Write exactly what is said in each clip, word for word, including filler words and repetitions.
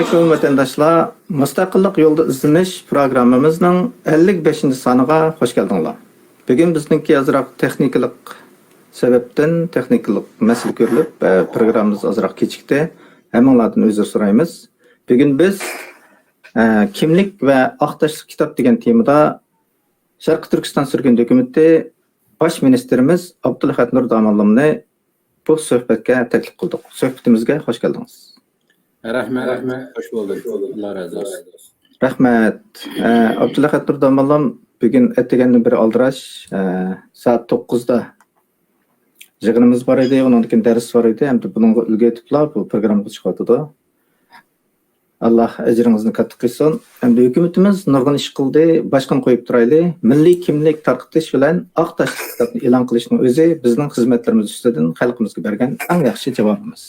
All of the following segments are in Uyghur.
ھۆرمەتلىك ۋەتەنداشلار، مۇستەقىللىق يولىدا ئىزدىنىش پروگراممىمىزنىڭ ئەللىك بەشىنچى سانىغا خوش كەلدىڭلار. بۈگۈن بىزنىڭكى ئازراق تېخنىكىلىق سەۋەبتىن، تېخنىكىلىق مەسىلە كۆرۈلۈپ، ئە، پروگراممىمىز ئازراق كېچىكتى. ھەممىڭلاردىن ئۆزۈر سورايمىز. بۈگۈن بىز، ئە، كىملىك ۋە ئاق تاشلىق كىتاب دېگەن تېمىدا شەرقىي تۈركىستان سۈرگۈندە ھۆكۈمىتى باش مىنىستىرىمىز ئابدۇلئەھەت نۇر داموللامنى بۇ سۆھبەتكە تەكلىپ قىلدۇق. سۆھبىتىمىزگە خوش كەلدىڭىز. رەھمەت، رەھمەت. خوش بولدۇق. ئاللا رازى بولسۇن. رەھمەت. ئە، ئابدۇلئەھەت نۇر داموللام بۈگۈن ئەتىگەندىن بېرى ئالدىراش، ئە، سائەت توققۇزدا يىغىنىمىز بار ئىدى، ئۇنىڭدىن كېيىن دەرس بار ئىدى، ئەمدى بۇنىڭغا ئۈلگە ئېتىپلا بۇ پروگراممىغا چىقىۋاتىدۇ. ئاللا ئەجرىڭىزنى كاتتا قىلسۇن. ئەمدى ھۆكۈمىتىمىز نۇرغۇن ئىش قىلدى، باشقىنى قويۇپ تۇرايلى. مىللىي كىملىك تارقىتىش بىلەن ئاق تاشلىق كىتابنى ئېلان قىلىشنىڭ ئۆزى بىزنىڭ خىزمەتلىرىمىز ئۈستىدىن خەلقىمىزگە بەرگەن ئەڭ ياخشى جاۋابىمىز.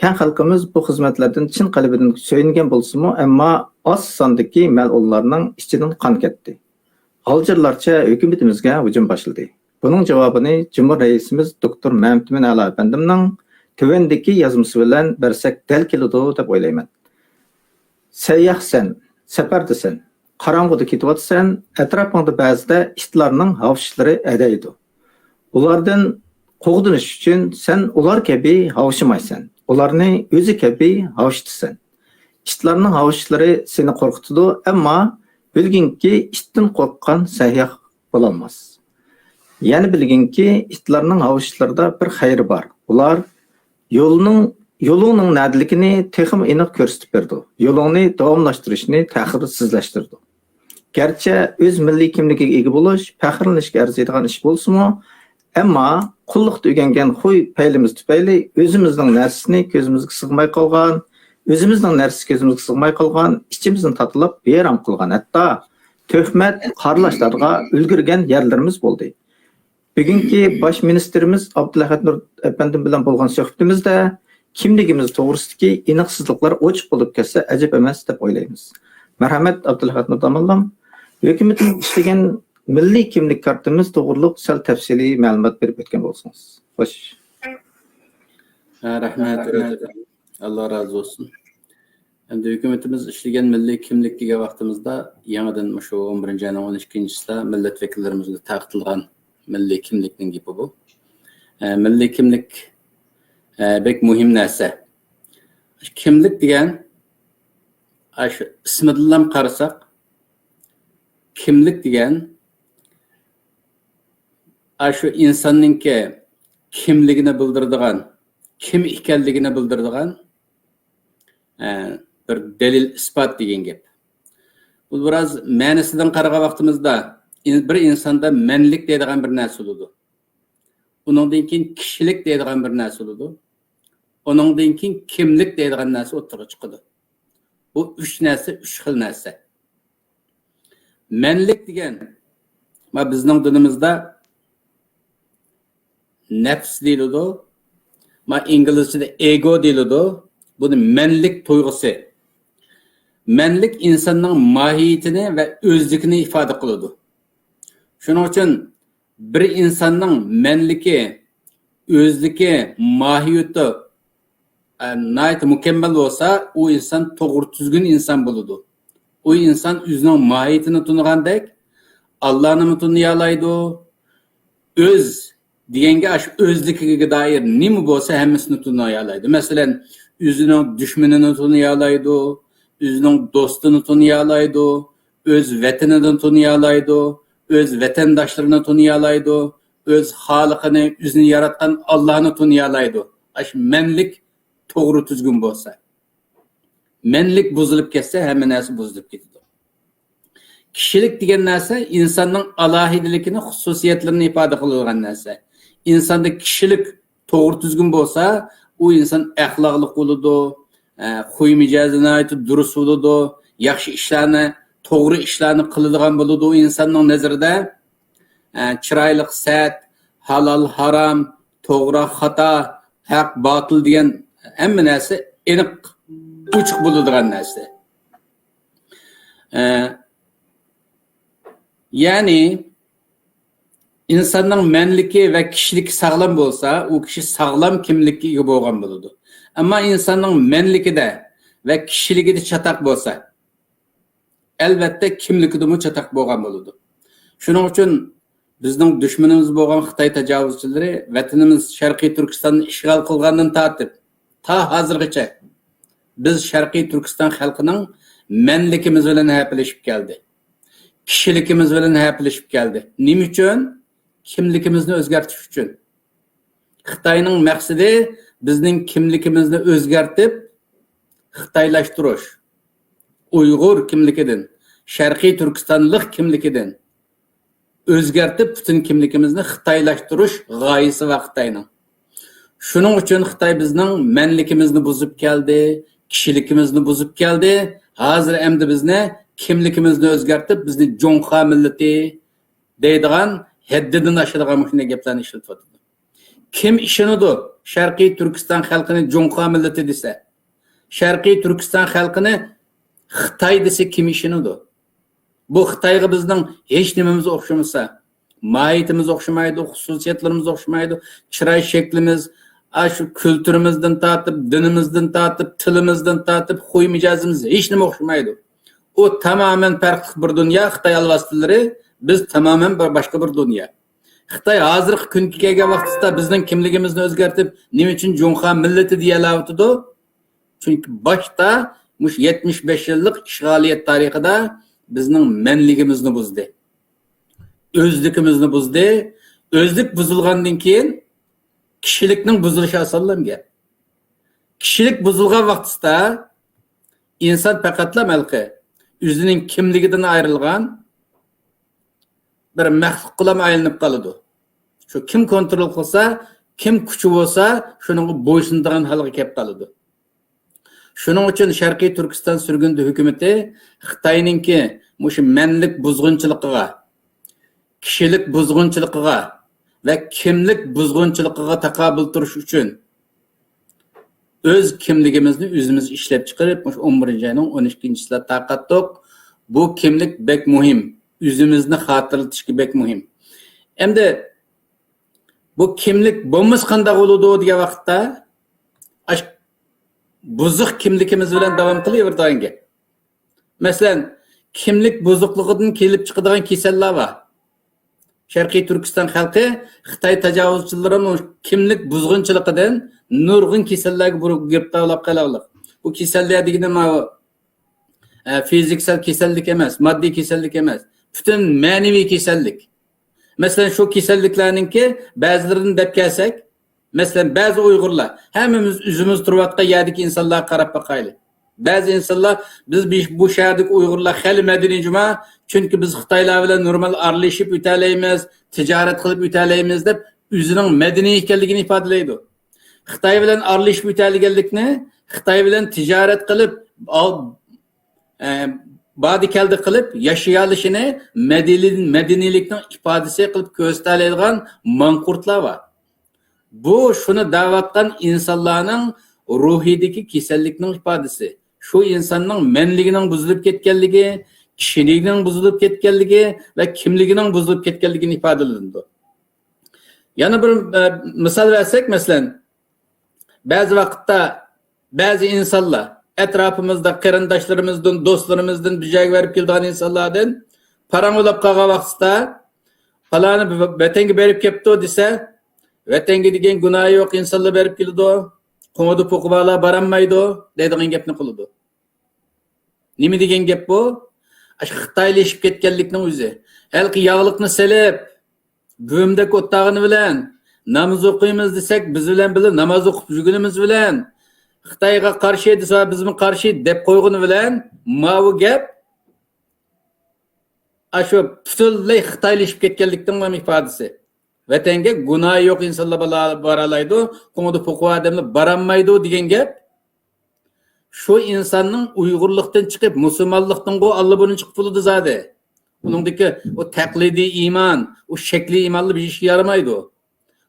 كەڭ خەلقىمىز بۇ خىزمەتلەردىن چىن قەلبىدىن سۆيۈنگەن بولسىمۇ، ئەمما ئاز ساندىكى مەلئۇنلارنىڭ ئىچىدىن قان كەتتى. غالجىرلارچە ھۆكۈمىتىمىزگە ھۇجۇم باشلىدى. بۇنىڭ جاۋابىنى جۇمھۇر رەئىسىمىز دوكتور مەمتىمىن ئەلا ئەپەندىمنىڭ تۆۋەندىكى يازمىسى بىلەن بەرسەك دەل كېلىدۇ دەپ ئويلايمەن. سەيياھسەن، سەپەردىسەن، قاراڭغۇدا كېتىۋاتىسەن، ئەتراپىڭدا بەزىدە ئىتلارنىڭ ھاۋشىشلىرى ئەدەيدۇ. ئۇلاردىن قوغدىنىش ئۈچۈن سەن ئۇلار كەبى ھاۋشىمايسەن، ئۇلارنى ئۆزى كەبى ھاۋشىتىسەن. ئىتلارنىڭ ھاۋشىشلىرى سېنى قورقۇتىدۇ، ئەمما بىلگىنكى، ئىتتىن قورققان سەيياھ بولالماس. يەنە بىلگىنكى، ئىتلارنىڭ ھاۋشىشلىرىدا بىر خەير بار. ئۇلار يولنىڭ، يولۇڭنىڭ نەدىلىكىنى تېخىمۇ ئېنىق كۆرسىتىپ بېرىدۇ. يولۇڭنى داۋاملاشتۇرۇشنى تەخىرسىزلەشتۈرىدۇ. گەرچە ئۆز مىللىي كىملىكىگە ئىگە بولۇش پەخىرلىنىشكە ئەرزىيدىغان ئىش بولسىمۇ، ئەمما قۇللۇقتا ئۆگەنگەن خۇي پەيلىمىز تۈپەيلى ئۆزىمىزنىڭ نەرسىسىنى كۆزىمىزگە سىغماي قالغان، ئۆزىمىزنىڭ نەرسىسى كۆزىمىزگە سىغماي قالغان، ئىچىمىزنى تاتىلاپ بىئارام قىلغان، ھەتتا تۆھمەت، قارىلاشلارغا ئۈلگۈرگەن يەرلىرىمىز بولدى. بۈگۈنكى باش مىنىستىرىمىز ئابدۇلئەھەت نۇر ئەپەندىم بىلەن بولغان سۆھبىتىمىزدە كىملىكىمىز توغرىسىدىكى ئېنىقسىزلىقلار ئوچۇق بولۇپ كەتسە ئەجەب ئەمەس دەپ ئويلايمىز. مەرھەمەت، ئابدۇلئەھەت نۇر داموللام، ھۆكۈمىتىمىز ئىشلىگەن مىللىي كىملىك كارتىمىز توغرۇلۇق سەل تەپسىلىي مەلۇمات بېرىپ ئۆتكەن بولسىڭىز. خوش. ھە، رەھمەت. ئاللا رازى بولسۇن. ئەمدى ھۆكۈمىتىمىز ئىشلىگەن مىللىي كىملىك دېگەن ۋاقتىمىزدا، يېڭىدىن مۇشۇ ئون بىرىنچى ئاينىڭ ئون ئىككىنچىسىدا مىللەت ۋەكىللىرىمىزگە تارقىتىلغان مىللىي كىملىكنىڭ گېپى بۇ. ئە، مىللىي كىملىك، ئە، بەك مۇھىم نەرسە. كىملىك دېگەن، ئاشۇ ئىسمىدىنلا قارىساق، كىملىك دېگەن ئاشۇ ئىنساننىڭكى كىملىكىنى بىلدۈرىدىغان، كىم ئىكەنلىكىنى بىلدۈرىدىغان، ئە، بىر دەلىل ئىسپات دېگەن گەپ. بۇ بىراز مەنىسىدىن قارىغان ۋاقتىمىزدا، ئىن-، بىر ئىنساندا مەنلىك دەيدىغان بىر نەرسە بولىدۇ. ئۇنىڭدىن كېيىن كىشىلىك دەيدىغان بىر نەرسە بولىدۇ. ئۇنىڭدىن كېيىن كىملىك دەيدىغان نەرسە ئوتتۇرىغا چىقىدۇ. بۇ ئۈچ نەرسە، ئۈچ خىل نەرسە. مەنلىك دېگەن، ما، بىزنىڭ دىنىمىزدا نەپس دېيىلىدۇ. ما، ئىنگلىزچىدە ئېگو دېيىلىدۇ. بۇنى مەنلىك تۇيغۇسى. مەنلىك ئىنساننىڭ ماھىيىتىنى ۋە ئۆزلۈكىنى ئىپادە قىلىدۇ. شۇنىڭ ئۈچۈن بىر ئىنساننىڭ مەنلىكى، ئۆزلۈكى، ماھىيىتى، ئە، ناھايىتى مۇكەممەل بولسا، ئۇ ئىنسان توغرا تۈزگۈن ئىنسان بولىدۇ. ئۇ ئىنسان ئۆزىنىڭ ماھىيىتىنى تونۇغاندەك، ئاللانىمۇ تونۇيالايدۇ. ئۆز دېگەنگە ئاشۇ ئۆزلۈكىگە دائىر نېمە بولسا، ھەممىسىنى تونۇيالايدۇ. مەسىلەن، ئۆزىنىڭ دۈشمىنىنى تونۇيالايدۇ، ئۆزىنىڭ دوستىنى تونۇيالايدۇ، ئۆز ۋەتىنىنى تونۇيالايدۇ، ئۆز ۋەتەنداشلىرىنى تونۇيالايدۇ، ئۆز خالىقىنى، ئۆزىنى ياراتقان ئاللانى تونۇيالايدۇ. ئاشۇ مەنلىك توغرا تۈزگۈن بولسا. مەنلىك بۇزۇلۇپ كەتسە، ھەممە نەرسە بۇزۇلۇپ كېتىدۇ. كىشىلىك دېگەن نەرسە ئىنساننىڭ ئالاھىدىلىكىنى، خۇسۇسىيەتلىرىنى ئىپادە قىلىدىغان نەرسە. ئىنساندا كىشىلىك توغرا تۈزگۈن بولسا، ئۇ ئىنسان ئەخلاقلىق بولىدۇ، ئە، خۇي مىجەزى ناھايىتى دۇرۇس بولىدۇ، ياخشى ئىشلارنى، توغرا ئىشلارنى قىلىدىغان بولىدۇ ئۇ ئىنساننىڭ نەزىرىدە. ئە، چىرايلىق سەت، ھالال، ھارام، توغرا، خاتا، ھەق، باتىل دېگەن ھەممە نەرسە ئېنىق، ئوچۇق بولىدىغان نەرسە. ئە، يەنى ئىنساننىڭ مەنلىكى ۋە كىشىلىكى ساغلام بولسا، ئۇ كىشى ساغلام كىملىككە ئىگە بولغان بولىدۇ. ئەمما ئىنساننىڭ مەنلىكىدە ۋە كىشىلىكىدە چاتاق بولسا، ئەلۋەتتە، كىملىكىدىمۇ چاتاق بولغان بولىدۇ. شۇنىڭ ئۈچۈن بىزنىڭ دۈشمىنىمىز بولغان خىتاي تاجاۋۇزچىلىرى ۋەتىنىمىز شەرقىي تۈركىستاننى ئىشغال قىلغاندىن تارتىپ، تا ھازىرغىچە بىز شەرقىي تۈركىستان خەلقىنىڭ مەنلىكىمىز بىلەن ھەپىلىشىپ كەلدى. كىشىلىكىمىز بىلەن ھەپىلىشىپ كەلدى. نېمە ئۈچۈن؟ كىملىكىمىزنى ئۆزگەرتىش ئۈچۈن. خىتاينىڭ مەقسىتى بىزنىڭ كىملىكىمىزنى ئۆزگەرتىپ، خىتايلاشتۇرۇش. ئۇيغۇر كىملىكىدىن، شەرقىي تۈركىستانلىق كىملىكىدىن ئۆزگەرتىپ، پۈتۈن كىملىكىمىزنى خىتايلاشتۇرۇش غايىسى بار خىتاينىڭ. شۇنىڭ ئۈچۈن خىتاي بىزنىڭ مەنلىكىمىزنى بۇزۇپ كەلدى، كىشىلىكىمىزنى بۇزۇپ كەلدى. ھازىر ئەمدى بىزنى، كىملىكىمىزنى ئۆزگەرتىپ، بىزنى جۇڭخۇا مىللىتى دەيدىغان، ھەددىدىن ئاشىدىغان مۇشۇنداق گەپلەرنى ئىشلىتىۋاتىدۇ. كىم ئىشىنىدۇ شەرقىي تۈركىستان خەلقىنى جۇڭخۇا مىللىتى دېسە؟ شەرقىي تۈركىستان خەلقىنى خىتاي دېسە كىم ئىشىنىدۇ؟ بۇ خىتايغا بىزنىڭ ھېچ نېمىمىز ئوخشىمىسا، ماھىيىتىمىز ئوخشىمايدۇ، خۇسۇسىيەتلىرىمىز ئوخشىمايدۇ، چىراي شەكلىمىز، ئاشۇ كۈلتۈرىمىزدىن تارتىپ، دىنىمىزدىن تارتىپ، تىلىمىزدىن تارتىپ، خۇي مىجەزىمىز ھېچ نېمە ئوخشىمايدۇ. ئۇ تامامەن پەرقلىق بىر دۇنيا، خىتاي ئالۋاستىلىرى، بىز تامامەن بىر باشقا بىر دۇنيا. خىتاي ھازىرقى كۈنگە كەلگەن ۋاقتىدا بىزنىڭ كىملىكىمىزنى ئۆزگەرتىپ، نېمە ئۈچۈن جۇڭخۇا مىللىتى دېيەلەۋاتىدۇ؟ چۈنكى باشتا مۇشۇ يەتمىش بەش يىللىق ئىشغالىيەت تارىخىدا بىزنىڭ مەنلىكىمىزنى بۇزدى. ئۆزلۈكىمىزنى بۇزدى. ئۆزلۈك بۇزۇلغاندىن كېيىن كىشىلىكنىڭ بۇزۇلۇشى ئاسانلا گەپ. كىشىلىك بۇزۇلغان ۋاقتىدا ئىنسان پەقەتلا ھېلىقى ئۆزىنىڭ كىملىكىدىن ئايرىلغان بىر مەخلۇققىلا ئايلىنىپ قالىدۇ. شۇ كىم كونترول قىلسا، كىم كۈچى بولسا، شۇنىڭغا بويسۇنىدىغان ھالغا كەپ قالىدۇ. شۇنىڭ ئۈچۈن شەرقىي تۈركىستان سۈرگۈندە ھۆكۈمىتى خىتاينىڭكى مۇشۇ مەنلىك بۇزغۇنچىلىقىغا، كىشىلىك بۇزغۇنچىلىقىغا ۋە كىملىك بۇزغۇنچىلىقىغا تاقابىل تۇرۇش ئۈچۈن ئۆز كىملىكىمىزنى ئۆزىمىز ئىشلەپ چىقىرىپ، مۇشۇ ئون بىرىنچى ئاينىڭ ئون ئىككىنچىسىدا تارقاتتۇق. بۇ كىملىك بەك مۇھىم. ئۆزىمىزنى خاتىرىلىتىشكە بەك مۇھىم. ئەمدى بۇ كىملىك بولمىسا قانداق بولىدۇ دېگەن ۋاقىتتا، ئاش-، بۇزۇق كىملىكىمىز بىلەن داۋام قىلىۋېرىدىغان گەپ. مەسىلەن، كىملىك بۇزۇقلۇقىدىن كېلىپ چىقىدىغان كېسەللەر بار. شەرقىي تۈركىستان خەلقى خىتاي تاجاۋۇزچىلىرىنىڭ كىملىك بۇزغۇنچىلىقىدىن نۇرغۇن كېسەللەرگە بۇ-، گىرىپتارلاپ قېلىۋاتىدۇ. بۇ كېسەللەر دېگىنى ماۋۇ، ئە، فىزىكسال كېسەللىك ئەمەس، ماددىي كېسەللىك ئەمەس. پۈتۈن مەنىۋى كېسەللىك. مەسىلەن، شۇ كېسەللىكلەرنىڭكى بەزىلىرىنى دەپ كەلسەك، مەسىلەن، بەزى ئۇيغۇرلار، ھەممىمىز ئۆزىمىز تۇرۇۋاتقان يەردىكى ئىنسانلارغا قاراپ باقايلى. بەزى ئىنسانلار، بىز بىش-، بۇ شەھەردىكى ئۇيغۇرلار خېلى مەدەنىي جۇما، چۈنكى بىز خىتايلار بىلەن نورمال ئارىلىشىپ ئۆتەلەيمىز، تىجارەت قىلىپ ئۆتەلەيمىز دەپ ئۆزىنىڭ مەدەنىي ئىكەنلىكىنى ئىپادىلەيدۇ. خىتاي بىلەن ئارىلىشىپ ئۆتەلىگەنلىكنى، خىتاي بىلەن تىجارەت قىلىپ، ئال-، ئە، بادى كەلدى قىلىپ ياشىيالىشىنى مەدەنىي-، مەدەنىيلىكنىڭ ئىپادىسى قىلىپ كۆرسىتەلەيدىغان ماڭقۇرتلار بار. بۇ شۇنى دەۋاتقان ئىنسانلارنىڭ روھىدىكى كېسەللىكنىڭ ئىپادىسى. شۇ ئىنساننىڭ مەنلىكىنىڭ بۇزۇلۇپ كەتكەنلىكى، كىشىلىكىنىڭ بۇزۇلۇپ كەتكەنلىكى ۋە كىملىكىنىڭ بۇزۇلۇپ كەتكەنلىكىنى ئىپادىلىنىدۇ. يەنە بىر، ئە، مىسال بەرسەك، مەسىلەن، بەزى ۋاقىتتا بەزى ئىنسانلار، ئەتراپىمىزدا قېرىنداشلىرىمىزدىن، دوستلىرىمىزدىن، بىر جايغا بېرىپ كېلىدىغان ئىنسانلاردىن پاراڭ بولاپ قالغان ۋاقتىدا، پالانى ۋەتەنگە بېرىپ كەپتۇ دېسە، ۋەتەنگە دېگەن گۇناھى يوق ئىنسانلار بېرىپ كېلىدۇ، قوڭىدا پوقى بارلار بارالمايدۇ دەيدىغان گەپنى قىلىدۇ. نېمە دېگەن گەپ بۇ؟ ئاشۇ خىتايلىشىپ كەتكەنلىكنىڭ ئۆزى. ھېلىقى ياغلىقنى سېلىپ، بۈۋىمدەك ئولتۇرغىنى بىلەن، ناماز ئوقۇيمىز دېسەك، بىز بىلەن بىللە ناماز ئوقۇپ يۈرگىنىمىز بىلەن، خىتايغا قارشى دېسە، بىزمۇ قارشى دەپ قويغىنى بىلەن، ماۋۇ گەپ ئاشۇ پۈتۈنلەي خىتايلىشىپ كەتكەنلىكنىڭ ئىپادىسى. ۋەتەنگە گۇناھى يوق ئىنسانلار بالا-، بارالايدۇ، قوڭىدا پوقى بار ئادەملەر بارالمايدۇ دېگەن گەپ. شۇ ئىنساننىڭ ئۇيغۇرلۇقتىن چىقىپ، مۇسۇلمانلىقتىنغۇ ئاللىبۇرۇن چىقىپ بولىدۇ زادى. ئۇنىڭدىكى ئۇ تەقلىدىي ئىمان، ئۇ شەكلىي ئىمانلار بىر ئىشكە يارىمايدۇ.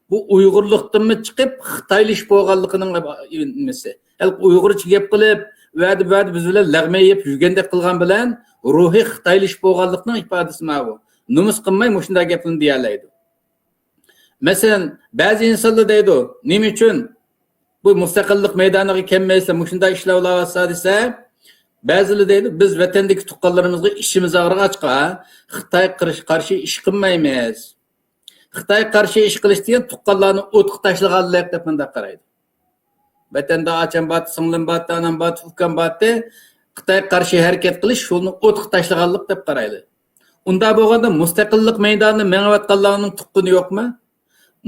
بۇ ئۇيغۇرلۇقتىنمۇ چىقىپ، خىتايلىشىپ بولغانلىقىنىڭ نېمىسى. ھېلىقى ئۇيغۇرچە گەپ قىلىپ، ۋەدە، ۋەدە بىز بىلەن لەغمەن يەپ يۈرگەندەك قىلغان بىلەن، روھى خىتايلىشىپ بولغانلىقنىڭ ئىپادىسى ماۋۇ. نومۇس قىلماي مۇشۇنداق گەپلەرنى دېيەلەيدۇ. مەسىلەن، بەزى ئىنسانلار دەيدۇ، نېمە ئۈچۈن بۇ مۇستەقىللىق مەيدانىغا كەلمەيسىلەر، مۇشۇنداق ئىشلار بولاۋاتسا دېسە، بەزىلەر دەيدۇ، بىز ۋەتەندىكى تۇغقانلىرىمىزغا ئىچىمىز ئاغرىغاچقا، خىتايغا قارشى، قارشى ئىش قىلمايمىز. خىتايغا قارشى ئىش قىلىش دېگەن تۇغقانلارنى ئوتقا تاشلىغانلىق دەپ مۇنداق قارايدۇ. ۋەتەندە ئاچام بارتى، سىڭلىم بارتى، ئانام بارتى، ئۇكام بارتى، خىتايغا قارشى ھەرىكەت قىلىش شۇنى ئوتقا تاشلىغانلىق دەپ قارايدۇ. ئۇنداق بولغاندا مۇستەقىللىق مەيدانىدا مېڭىۋاتقانلارنىڭ تۇغقىنى يوقمۇ؟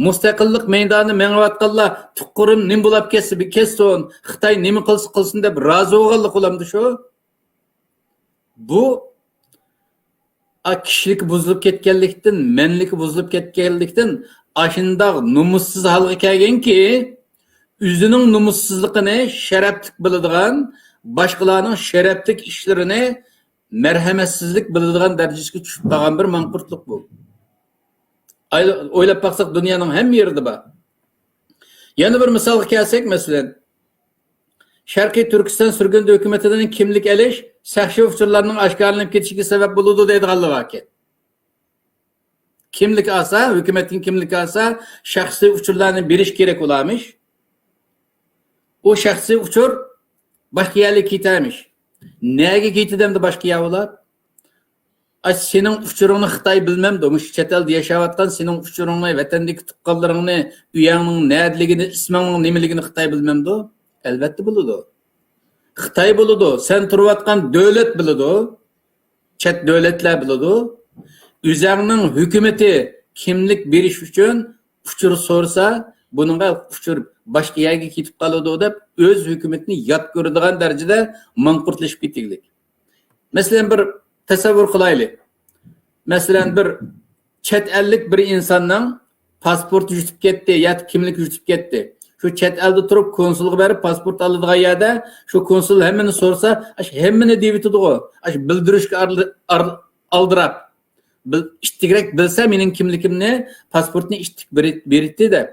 مۇستەقىللىق مەيدانىدا مېڭىۋاتقانلار، تۇغقىنىم نېمە بولاپ كەتسە كەتسۇن، خىتاي نېمە قىلسا قىلسۇن دەپ رازى بولغانلىق بولامدۇ شۇ؟ بۇ، ئا، كىشىلىك بۇزۇلۇپ كەتكەنلىكتىن، مەنلىكى بۇزۇلۇپ كەتكەنلىكتىن ئاشۇنداق نومۇسسىز ھالغا كەلگەنكى، ئۆزىنىڭ نومۇسسىزلىقىنى شەرەپلىك بىلىدىغان، باشقىلارنىڭ شەرەپلىك ئىشلىرىنى مەرھەمەتسىزلىك بىلىدىغان دەرىجىسىگە چۈشۈپ قالغان بىر ماڭقۇرتلۇق بۇ. ئاي-، ئويلاپ باقساق، دۇنيانىڭ ھەممە يېرىدە بار. يەنە بىر مىسالغا كەلسەك، مەسىلەن، شەرقىي تۈركىستان سۈرگۈندە ھۆكۈمىتىدىن كىملىك ئېلىش سەخشى ئۇچۇرلارنىڭ ئاشكارىلىنىپ كېتىشىگە سەۋەب بولىدۇ دەيدىغانلار باركەن. كىملىك ئالسا، ھۆكۈمەتتىن كىملىك ئالسا، شەخسىي ئۇچۇرلارنى بېرىش كېرەك ئۇلارمىش. ئۇ شەخسىي ئۇچۇر باشقا يەرلەرگە كېتەرمىش. نەگە كېتىدۇ ئەمدى باشقا يەر ئۇلار؟ ئاي، سېنىڭ ئۇچۇرۇڭنى خىتاي بىلمەمدۇ؟ مۇشۇ چەت ئەلدە ياشاۋاتقان سېنىڭ ئۇچۇرۇڭنى، ۋەتەندىكى تۇغقانلىرىڭنى، ئۆيۈڭنىڭ نەدىلىكىنى، ئىسمىڭنىڭ نېمىلىكىنى خىتاي بىلمەمدۇ؟ ئەلۋەتتە بىلىدۇ. خىتاي بىلىدۇ، سەن تۇرۇۋاتقان دۆلەت بىلىدۇ، چەت دۆلەتلەر بىلىدۇ. ئۆزۈڭنىڭ ھۆكۈمىتى كىملىك بېرىش ئۈچۈن ئۇچۇر سورىسا، بۇنىڭغا ئۇچۇر باشقا يەرگە كېتىپ قالىدۇ دەپ، ئۆز ھۆكۈمىتىنى يات كۆرىدىغان دەرىجىدە ماڭقۇرتلىشىپ كېتىگلىك. مەسىلەن، بىر تەسەۋۋۇر قىلايلى. مەسىلەن، بىر چەت ئەللىك بىر ئىنساننىڭ پاسپورتى يىتىپ كەتتى ياكى كىملىكى يىتىپ كەتتى. شۇ چەت ئەلدە تۇرۇپ كونسۇلغا بېرىپ پاسپورت ئالىدىغان يەردە شۇ كونسۇل ھەممىنى سورىسا، ئاشۇ ھەممىنى دېيىۋېتىدىغۇ. ئاشۇ بىلدۈرۈشكە ئارىلى-، ئار-، ئالدىراپ. بىل-، ئىتتىكرەك بىلسە مېنىڭ كىملىكىمنى، پاسپورتنى ئىتتىك بېرىت-، بېرىتتى دەپ.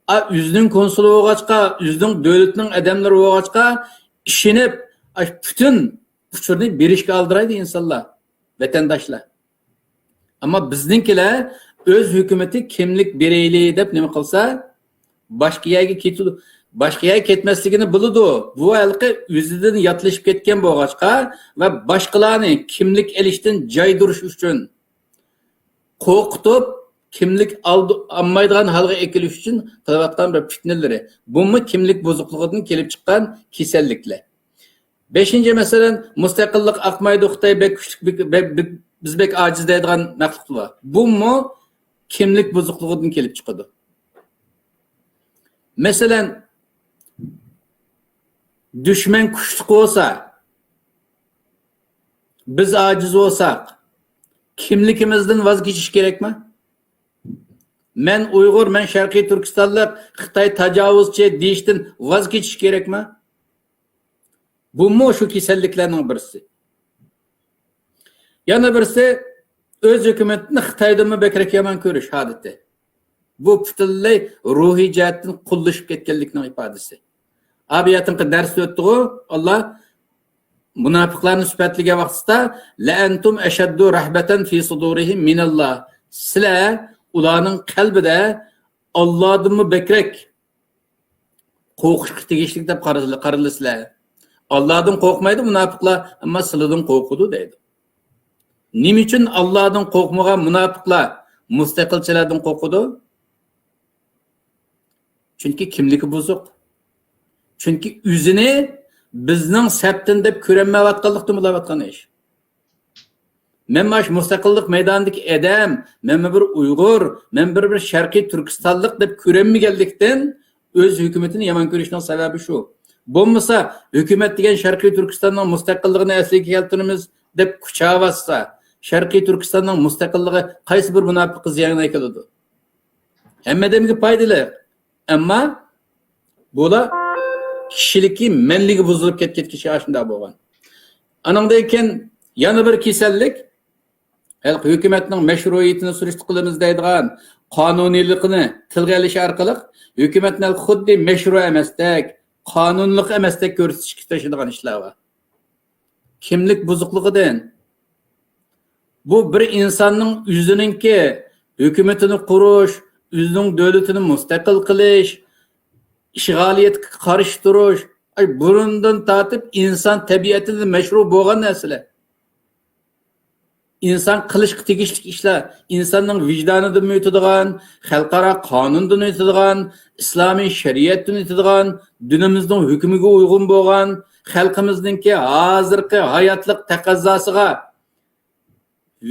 ئا، ئۆزىنىڭ كونسۇلى بولغاچقا، ئۆزىنىڭ دۆلىتىنىڭ ئادەملىرى بولغاچقا، ئىشىنىپ، ئاشۇ پۈتۈن ئۇچۇرنى بېرىشكە ئالدىرايدۇ ئىنسانلار، ۋەتەنداشلار. ئەمما بىزنىڭكىلەر ئۆز ھۆكۈمىتى كىملىك بېرەيلى دەپ نېمە قىلسا، باشقا يەرگە كېتىدۇ. باشقا يەرگە كەتمەسلىكىنى بىلىدۇ. بۇ ھېلىقى ئۆزىدىن ياتلىشىپ كەتكەن بولغاچقا ۋە باشقىلارنى كىملىك ئېلىشتىن جايدۇرۇش ئۈچۈن قورقۇتۇپ، كىملىك ئالدى-، ئالمايدىغان ھالغا ئەكېلىش ئۈچۈن قىلىۋاتقان بىر پىتنىلىرى. بۇمۇ كىملىك بۇزۇقلۇقىدىن كېلىپ چىققان كېسەللىكلەر. بەشىنچى مەسىلەن، مۇستەقىللىق ئاقمايدۇ، خىتاي بەك كۈچلۈك، بەك، بەك، بەك، بىز بەك ئاجىز دەيدىغان مەخلۇقلار بار. بۇمۇ كىملىك بۇزۇقلۇقىدىن كېلىپ چىقىدۇ. مەسىلەن، دۈشمەن كۈچلۈك بولسا، بىز ئاجىز بولساق، كىملىكىمىزدىن ۋاز كېچىش كېرەكمۇ؟ مەن ئۇيغۇر، مەن شەرقىي تۈركىستانلىق، خىتاي تاجاۋۇزچى دېيىشتىن ۋاز كېچىش كېرەكمۇ؟ بۇمۇ شۇ كېسەللىكلەرنىڭ بىرسى. يەنە بىرسى، ئۆز ھۆكۈمىتىنى خىتايدىنمۇ بەكرەك يامان كۆرۈش ھالىتى. بۇ پۈتۈنلەي روھىي جەھەتتىن قۇللىشىپ كەتكەنلىكنىڭ ئىپادىسى. ئا، بۇ يېقىنقى دەرستە ئۆتتىغۇ، ئاللا مۇناپىقلارنى سۈپەتلىگەن ۋاقتىدا، لەئەنتۇم ئەشەددۇ رەھبەتەن فى سۇدۇرىھىم مىنەللا. سىلەر ئۇلارنىڭ قەلبىدە ئاللادىنمۇ بەكرەك قورقۇشقا تېگىشلىك دەپ قارىلىسىلەر. ئاللادىن قورقمايدۇ مۇناپىقلار، ئەمما سىلىدىن قورقىدۇ دەيدۇ. نېمە ئۈچۈن ئاللادىن قورقمىغان مۇناپىقلار مۇستەقىلچىلەردىن قورقىدۇ؟ چۈنكى كىملىكى بۇزۇق. چۈنكى ئۆزىنى بىزنىڭ سەپتىن دەپ كۆرەلمەيۋاتقانلىقتىن بولۇۋاتقان ئىش. مەن مانا شۇ مۇستەقىللىق مەيدانىدىكى ئادەم، مەنمۇ بىر ئۇيغۇر، مەن بىر، بىر شەرقىي تۈركىستانلىق دەپ كۆرەلمىگەنلىكتىن ئۆز ھۆكۈمىتىنى يامان كۆرۈشنىڭ سەۋەبى شۇ. بولمىسا، ھۆكۈمەت دېگەن شەرقىي تۈركىستاننىڭ مۇستەقىللىقىنى ئەسلىگە كەلتۈرىمىز دەپ كۈچەۋاتسا، شەرقىي تۈركىستاننىڭ مۇستەقىللىقى قايسى بىر مۇناپىققا زىيان ئەكېلىدۇ؟ ھەممە ئادەمگە پايدىلىق. ئەمما بۇلار كىشىلىكى، مەنلىكى بۇزۇلۇپ كەتكەچكە ئاشۇنداق بولغان. ئانىڭدىن كېيىن يەنە بىر كېسەللىك، ھېلىقى ھۆكۈمەتنىڭ مەشرۇئىيىتىنى سۈرۈشتە قىلىمىز دەيدىغان قانۇنىيلىقىنى تىلغا ئېلىش ئارقىلىق ھۆكۈمەتنى خۇددى مەشرۇ ئەمەستەك، قانۇنلۇق ئەمەستەك كۆرسىتىشكە تىرىشىدىغان ئىشلار بار. كىملىك بۇزۇقلۇقىدىن. بۇ بىر ئىنساننىڭ ئۆزىنىڭكى ھۆكۈمىتىنى قۇرۇش، ئۆزىنىڭ دۆلىتىنى مۇستەقىل قىلىش، ئىشغالىيەتكە قارشى تۇرۇش، ئاي، بۇرۇندىن تارتىپ ئىنسان تەبىئىتىدە مەشرۇ بولغان نەرسىلەر. ئىنسان قىلىشقا تېگىشلىك ئىشلار، ئىنساننىڭ ۋىجدانىدىنمۇ ئۆتىدىغان، خەلقئارا قانۇندىن ئۆتىدىغان، ئىسلامىي شەرىئەتتىن ئۆتىدىغان، دىنىمىزنىڭ ھۆكمىگە ئۇيغۇن بولغان، خەلقىمىزنىڭكى ھازىرقى ھاياتلىق تەقەززاسىغا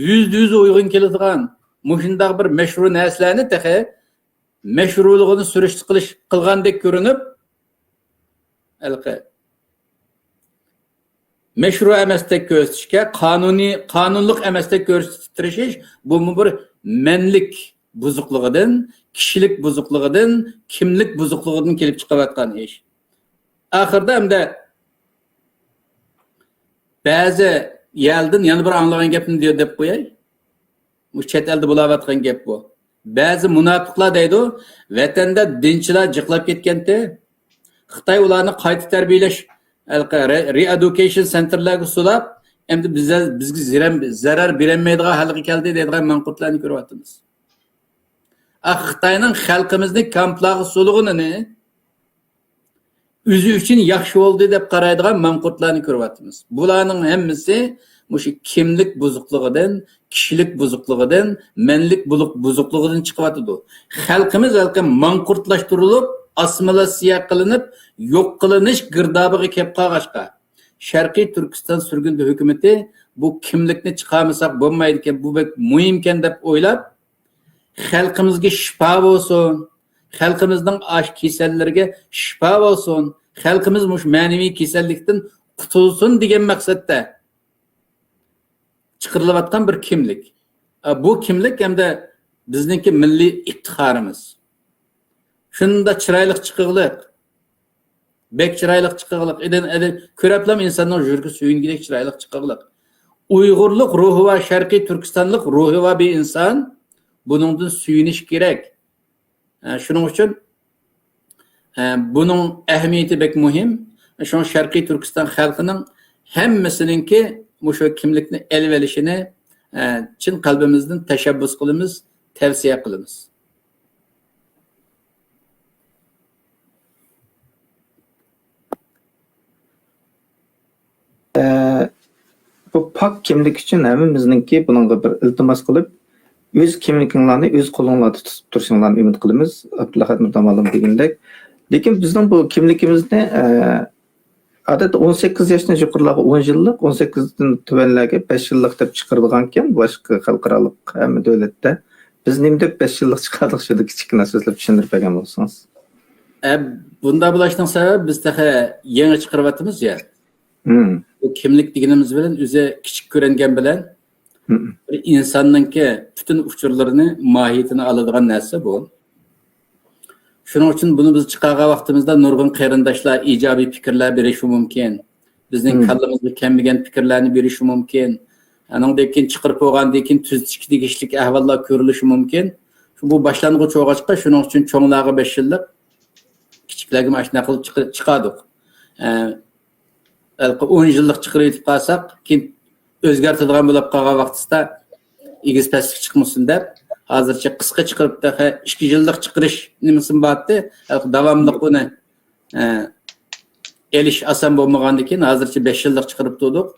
يۈزدە يۈز ئۇيغۇن كېلىدىغان مۇشۇنداق بىر مەشرۇ نەرسىلەرنى تېخى مەشرۇلۇقىنى سۈرۈشتە قىلىش، قىلغاندەك كۆرۈنۈپ، ھېلىقى مەشرۇ ئەمەستەك كۆرسىتىشكە، قانۇنىي، قانۇنلۇق ئەمەستەك كۆرسىتىشكە تىرىشىش، بۇمۇ بىر مەنلىك بۇزۇقلۇقىدىن، كىشىلىك بۇزۇقلۇقىدىن، كىملىك بۇزۇقلۇقىدىن كېلىپ چىقىۋاتقان ئىش. ئاخىرىدا ئەمدى بەزى يەردىن يەنە بىر ئاڭلىغان گەپنى دېيە-، دەپ قوياي. بۇ چەت ئەلدە بولاۋاتقان گەپ بۇ. بەزى مۇناپىقلار دەيدۇ، ۋەتەندە دىنچىلار جىقلاپ كەتكەنتى. خىتاي ئۇلارنى قايتا تەربىيەلەش، ھېلىقى رې-، رېئېدۇكېيشن سېنتىرلارغا سولاپ، ئەمدى بىزگە، بىزگە زىرەن-، زەرەر بېرەلمەيدىغان ھالغا كەلدى دەيدىغان ماڭقۇرتلارنى كۆرۈۋاتىمىز. ئا، خىتاينىڭ خەلقىمىزنى كامپلارغا سولىغىنىنى ئۆزى ئۈچۈن ياخشى بولدى دەپ قارايدىغان ماڭقۇرتلارنى كۆرۈۋاتىمىز. بۇلارنىڭ ھەممىسى مۇشۇ كىملىك بۇزۇقلۇقىدىن، كىشىلىك بۇزۇقلۇقىدىن، مەنلىك بۇلۇق-، بۇزۇقلۇقىدىن چىقىۋاتىدۇ. خەلقىمىز ھېلىقى ماڭقۇرتلاشتۇرۇلۇپ، ئاسسىمىلياتسىيە قىلىنىپ، يوق قىلىنىش گىردابىغا كەپ قالغاچقا، شەرقىي تۈركىستان سۈرگۈندە ھۆكۈمىتى بۇ كىملىكنى چىقارمىساق بولمايدىكەن، بۇ بەك مۇھىمكەن دەپ ئويلاپ، خەلقىمىزگە شىپا بولسۇن، خەلقىمىزنىڭ ئاشۇ كېسەللىرىگە شىپا بولسۇن، خەلقىمىز مۇشۇ مەنىۋى كېسەللىكتىن قۇتۇلسۇن دېگەن مەقسەتتە چىقىرىلىۋاتقان بىر كىملىك. ئا، بۇ كىملىك ھەمدە بىزنىڭكى مىللىي ئىپتىخارىمىز. شۇنداق چىرايلىق چىقىغلىق، بەك چىرايلىق چىقىغلىق، ئىدىن، ئىدىن كۆرەپلام ئىنساننىڭ يۈرىكى سۆيۈنگۈدەك چىرايلىق چىقىغلىق. ئۇيغۇرلۇق روھى بار، شەرقىي تۈركىستانلىق روھى بار بىر ئىنسان بۇنىڭدىن سۆيۈنۈش كېرەك. ئە، شۇنىڭ ئۈچۈن، ئە، بۇنىڭ ئەھمىيىتى بەك مۇھىم. شۇڭا شەرقىي تۈركىستان خەلقىنىڭ ھەممىسىنىڭكى مۇشۇ كىملىكنى ئېلىۋېلىشىنى، ئە، چىن قەلبىمىزدىن تەشەببۇس قىلىمىز، تەۋسىيە قىلىمىز. ئە، بۇ پاك كىملىك ئۈچۈن ھەممىمىزنىڭكى بۇنىڭغا بىر ئىلتىماس قىلىپ، ئۆز كىملىكىڭلارنى ئۆز قولۇڭلاردا تۇتۇپ تۇرۇشۇڭلارنى ئۈمىد قىلىمىز. ئابدۇللا ئەخمەت مۇتەممىلىم دېگەندەك. لېكىن بىزنىڭ بۇ كىملىكىمىزنى، ئە، ئادەتتە ئون سەككىز ياشتىن يۇقىرىلارغا ئون يىللىق، ئون سەككىزدىن تۆۋەنلەرگە بەش يىللىق دەپ چىقىرىدىغانكەن، باشقا خەلقئارالىق ھەممە دۆلەتتە. بىز نېمە دەپ بەش يىللىق چىقاردۇق، شۇنى كىچىككىنە سۆزلەپ چۈشەندۈرۈپ بەرگەن بولسىڭىز. ئە، بۇنداق بولۇشنىڭ سەۋەبى، بىز تېخى يېڭى چىقىرىۋاتىمىز يا. مم. بۇ كىملىك دېگىنىمىز بىلەن ئۆزى كىچىك كۆرۈنگەن بىلەن مم. بىر ئىنساننىڭكى پۈتۈن ئۇچۇرلىرىنى، ماھىيىتىنى ئالىدىغان نەرسە بۇ. شۇنىڭ ئۈچۈن بۇنى بىز چىقارغان ۋاقتىمىزدا نۇرغۇن قېرىنداشلار ئىجابىي پىكىرلەر بېرىشى مۇمكىن. بىزنىڭ مم. كاللىمىزغا كەلمىگەن پىكىرلەرنى بېرىشى مۇمكىن. ئانىڭدىن كېيىن چىقىرىپ بولغاندىن كېيىن تۈزىتىشكە تېگىشلىك ئەھۋاللار كۆرۈلۈشى مۇمكىن. بۇ باشلانغۇچ بولغاچقا، شۇنىڭ ئۈچۈن چوڭلارغا بەش يىللىق، كىچىكلەرگىمۇ ئاشۇنداق قىلىپ چىقى-، چىقاردۇق. ئە، ھېلىقى ئون يىللىق چىقىرىۋېتىپ قالساق، كېيىن ئۆزگەرتىدىغان بولۇپ قالغان ۋاقتىسىدا ئېگىز پەسلىك چىقمىسۇن دەپ، ھازىرچە قىسقا چىقىرىپ، تېخى ئىككى يىللىق چىقىرىش نېمىسىمۇ بارتتى. ھېلىقى داۋاملىق ئۇنى، ئە، ئېلىش ئاسان بولمىغاندىكىن، ھازىرچە بەش يىللىق چىقىرىپ تۇردۇق.